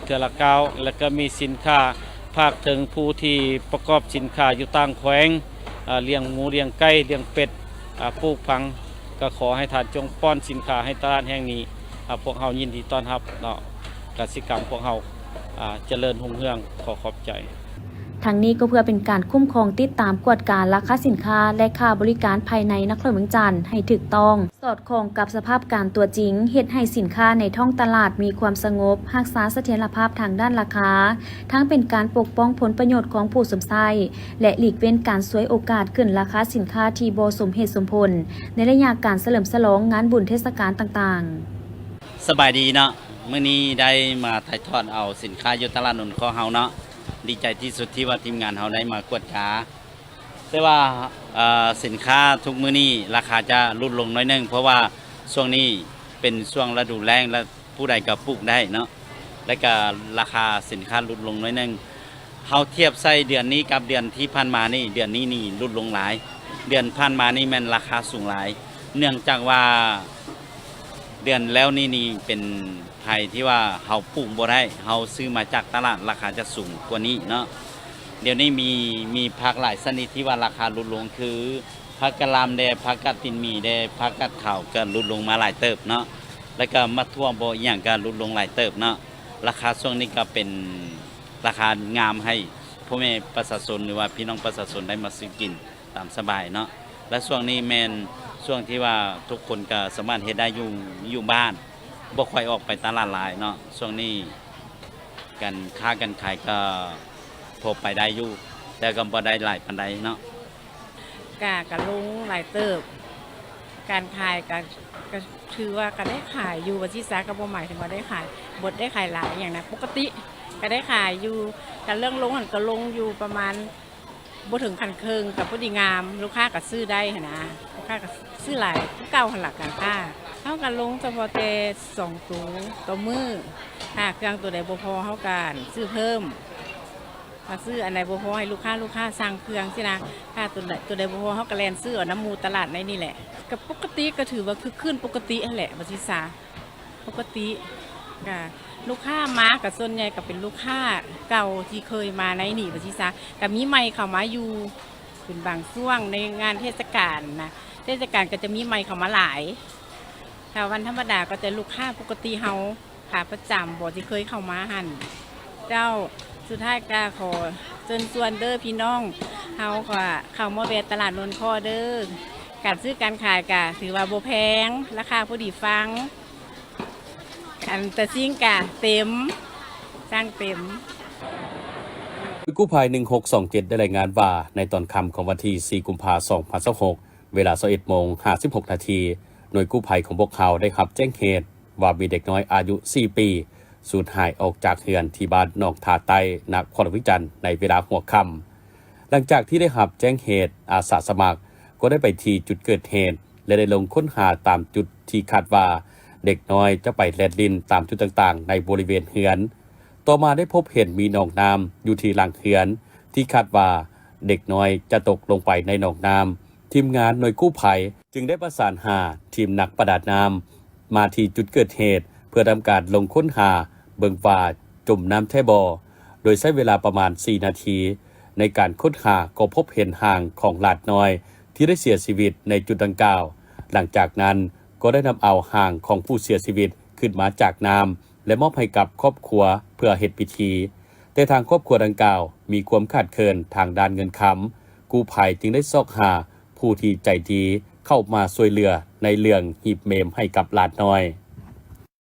ເທື່ອລະກ້າວ ແລະ ກໍມີສິນຄ້າ ຝາກເຖິງຜູ້ທີ່ປະກອບສິນຄ້າຢູ່ຕ່າງແຂວງ ເອີ ລ້ຽງໝູ ລ້ຽງໄກ່ ລ້ຽງເປັດ ອາ ປູກຝັງ ກໍຂໍໃຫ້ທ່ານຈົ່ງປ້ອນສິນຄ້າໃຫ້ຕະຫຼາດແຫ່ງນີ້ ອາ ພວກເຮົາຍິນດີຕ້ອນຮັບເນາະ. ກະສິກຳພວກເຮົາ ອາ ຈະເລີນຮຸ່ງເຮືອງ. ຂໍຂອບໃຈ. ທັງນີ້ກໍເພື່ອເປັນການຄຸ້ມຄອງ, ຕິດຕາມ, ກວດກາລາຄາສິນຄ້າ ແລະ ຄ່າບໍລິການພາຍໃນນະຄອນຫຼວງວຽງຈັນໃຫ້ຖືກຕ້ອງ, ສອດຄ່ອງກັບສະພາບການຕົວຈິງ, ເຮັດໃຫ້ສິນຄ້າໃນທ້ອງຕະຫຼາດມີຄວາມສະຫງົບ, ຮັກສາສະຖຽນລະພາບທາງດ້ານລາຄາ, ທັງເປັນການປົກປ້ອງຜົນປະໂຫຍດຂອງຜູ້ຊົມໃຊ້ ແລະ ຫຼີກເວັ້ນການສວຍໂອກາດຂຶ້ນລາຄາສິນຄ້າທີ່ບໍ່ສົມເຫດສົມຜົນ ໃນໄລຍະການສະເຫຼີມສະຫຼອງງານບຸນເທດສະການຕ່າງໆ. ສະບາຍດີເນາະ, ມື້ນີ້ໄດ້ມາຖ່າຍທອດເອົາສິນຄ້າຢູ່ຕະຫຼາດນົນຄໍເຮົາເນາະ, ດີໃຈທີ່ສຸດທີ່ວ່າທີມງານເຮົາໄດ້ມາກວດກາ. ແຕ່ວ່າ ເອີ ສິນຄ້າທຸກມື້ນີ້ລາຄາຈະຫຼຸດລົງໜ້ອຍໜຶ່ງ, ເພາະວ່າຊ່ວງນີ້ເປັນຊ່ວງລະດູແລ້ງ ແລະ ຜູ້ໃດກໍປູກໄດ້ເນາະ, ແລະ ກໍລາຄາສິນຄ້າຫຼຸດລົງໜ້ອຍໜຶ່ງ. ເຮົາທຽບໃສ່ເດືອນນີ້ກັບເດືອນທີ່ຜ່ານມານີ້, ເດືອນນີ້ນີ້ຫຼຸດລົງຫຼາຍ, ເດືອນຜ່ານມານີ້ແມ່ນລາຄາສູງຫຼາຍ, ເນື່ອງຈາກວ່າເດືອນແລ້ວນີ້ນີ້ເປັນໄຜ່ທີ່ວ່າເຮົາປູກບໍ່ໄດ້, ເຮົາຊື້ມາຈາກຕະຫຼາດລາຄາຈະສູງກວ່ານີ້ເນາະ. ດຽວນີ້ມີ ມີຜັກຫຼາຍຊະນິດທີ່ວ່າລາຄາຫຼຸດລົງ ຄື ຜັກກະຫຼ່າມແດ່, ຜັກກາດຕີນໝີແດ່, ຜັກກາດຂາວກໍຫຼຸດລົງມາຫຼາຍເຕີບເນາະ, ແລ້ວກໍໝາກຖົ່ວບໍ ອີ່ຫຍັງກໍຫຼຸດລົງຫຼາຍເຕີບເນາະ. ລາຄາຊ່ວງນີ້ກໍເປັນລາຄາງາມໃຫ້ພໍ່ແມ່ປະຊາຊົນ ຫຼືວ່າພີ່ນ້ອງປະຊາຊົນໄດ້ມາຊື້ກິນຕາມສະບາຍເນາະ. ແລະ ຊ່ວງນີ້ແມ່ນຊ່ວງທີ່ວ່າທຸກຄົນກໍສາມາດເຮັດໄດ້ຢູ່ ຢູ່ບ້ານ, ບໍ່ຄ່ອຍອອກໄປຕະຫຼາດຫຼາຍເນາະ. ຊ່ວງນີ້ການຄ້າການຂາຍກໍພໍໄປໄດ້ຢູ່, ແຕ່ກໍບໍ່ໄດ້ຫຼາຍປານໃດເນາະ. ກະ ກະລົງຫຼາຍເຕີບ, ການຂາຍກະ ກະຖືວ່າກະໄດ້ຂາຍຢູ່ວ່າຊີ້ຊະ, ກະບໍ່ໝາຍເຖິງວ່າໄດ້ຂາຍ ບໍ່ໄດ້ຂາຍຫຼາຍອີ່ຫຍັງນະ, ປົກກະຕິກະໄດ້ຂາຍຢູ່. ກະເລື່ອງລົງຫັ້ນກະລົງຢູ່ປະມານບໍ່ເຖິງຂັ້ນເຄິ່ງ, ກະພໍດີງາມ, ລູກຄ້າກະຊື້ໄດ້ຫັ້ນນະ, ລູກຄ້າກະຊື້ຫຼາຍຄືເກົ່າຫັ້ນລະ. ການຄ້າເຮົາກະລົງສະເພາະແຕ່ສອງໂຕຕໍ່ມື້, ຖ້າເຄື່ອງໂຕໃດບໍ່ພໍເຮົາກະຊື້ເພີ່ມ. ຖ້າຊື້ອັນໃດບໍ່ພໍໃຫ້ລູກຄ້າ, ລູກຄ້າສັ່ງເຄື່ອງຊີ້ນະ, ຖ້າຕົວໃດ ຕົວໃດບໍ່ພໍເຮົາກໍແລ່ນຊື້ເອົານຳໝູ່ຕະຫຼາດໃນນີ້ແຫຼະ. ກໍປົກກະຕິ ກໍຖືວ່າຄຶກຄື້ນປົກກະຕິຫັ້ນແຫຼະ ວ່າຊີ້ຊະ, ປົກກະຕິ. ກະລູກຄ້າມາກໍສ່ວນໃຫຍ່ກໍເປັນລູກຄ້າເກົ່າທີ່ເຄີຍມາໃນນີ້ ວ່າຊີ້ຊະ, ກໍມີໃໝ່ເຂົ້າມາຢູ່ເປັນບາງຊ່ວງໃນງານເທດສະການນະ, ເທດສະການກໍຈະມີໃໝ່ເຂົ້າມາຫຼາຍ. ຖ້າວັນທຳມະດາກໍຈະລູກຄ້າປົກກະຕິເຮົາ ຂາປະຈຳບໍ່ ທີ່ເຄີຍເຂົ້າມາຫັ້ນ. ເຈົ້າ, ສຸດທ້າຍກໍຂໍເຊີນຊວນເດີພີ່ນ້ອງເຮົາ ກໍເຂົ້າມາແວ່ຕະຫຼາດໂນນຄໍເດີ. ການຊື້ການຂາຍກໍຖືວ່າບໍ່ແພງ, ລາຄາພໍດີຟັງ, ອັນຕາຊິງກໍເຕັມ, ຊ່າງເຕັມ. ກູ້ໄພໜຶ່ງຫົກສອງເຈັດ ໄດ້ລາຍງານວ່າ ໃນຕອນຄ່ຳຂອງວັນທີສີ່ ກຸມພາ ສອງພັນຊາວຫົກ ເວລາຊາວເອັດໂມງຫ້າສິບຫົກນາທີ, ໜ່ວຍກູ້ໄພຂອງພວກເຮົາໄດ້ຮັບແຈ້ງເຫດ ວ່າມີເດັກນ້ອຍອາຍຸສີ່ປີ ສູນຫາຍອອກຈາກເຮືອນທີ່ບ້ານໜອງທ່າໃຕ້ ນະຄອນຫຼວງວຽງຈັນ ໃນເວລາຫົວຄ່ຳ. ຫຼັງຈາກທີ່ໄດ້ຮັບແຈ້ງເຫດ, ອາສາສະໝັກກໍໄດ້ໄປທີ່ຈຸດເກີດເຫດ ແລະ ໄດ້ລົງຄົ້ນຫາຕາມຈຸດທີ່ຄາດວ່າເດັກນ້ອຍຈະໄປແລ່ນຫຼິ້ນຕາມຈຸດຕ່າງໆໃນບໍລິເວນເຮືອນ. ຕໍ່ມາໄດ້ພົບເຫັນມີໜອງນ້ຳຢູ່ທີ່ຫຼັງເຮືອນ ທີ່ຄາດວ່າເດັກນ້ອຍຈະຕົກລົງໄປໃນໜອງນ້ຳ. ທີມງານໜ່ວຍກູ້ໄພຈຶ່ງໄດ້ປະສານຫາທີມນັກປະດານ້ຳມາທີ່ຈຸດເກີດເຫດ ເພື່ອທຳການລົງຄົ້ນຫາເບິ່ງວ່າຈົມນ້ຳແທ້ບໍ່, ໂດຍໃຊ້ເວລາປະມານສີ່ນາທີໃນການຄົ້ນຫາ ກໍພົບເຫັນຮ່າງຂອງຫຼານນ້ອຍທີ່ໄດ້ເສຍຊີວິດໃນຈຸດດັ່ງກ່າວ. ຫຼັງຈາກນັ້ນກໍໄດ້ນຳເອົາຮ່າງຂອງຜູ້ເສຍຊີວິດຂຶ້ນມາຈາກນ້ຳ ແລະ ມອບໃຫ້ກັບຄອບຄົວເພື່ອເຮັດພິທີ. ແຕ່ທາງຄອບຄົວດັ່ງກ່າວມີຄວາມຂາດເຂີນທາງດ້ານເງິນຄຳ, ກູ້ໄພຈຶ່ງໄດ້ຊອກຫາຜູ້ທີ່ໃຈດີເຂົ້າມາຊ່ວຍເຫຼືອໃນເລື່ອງຮີບເມມໃຫ້ກັບຫຼານນ້ອຍ.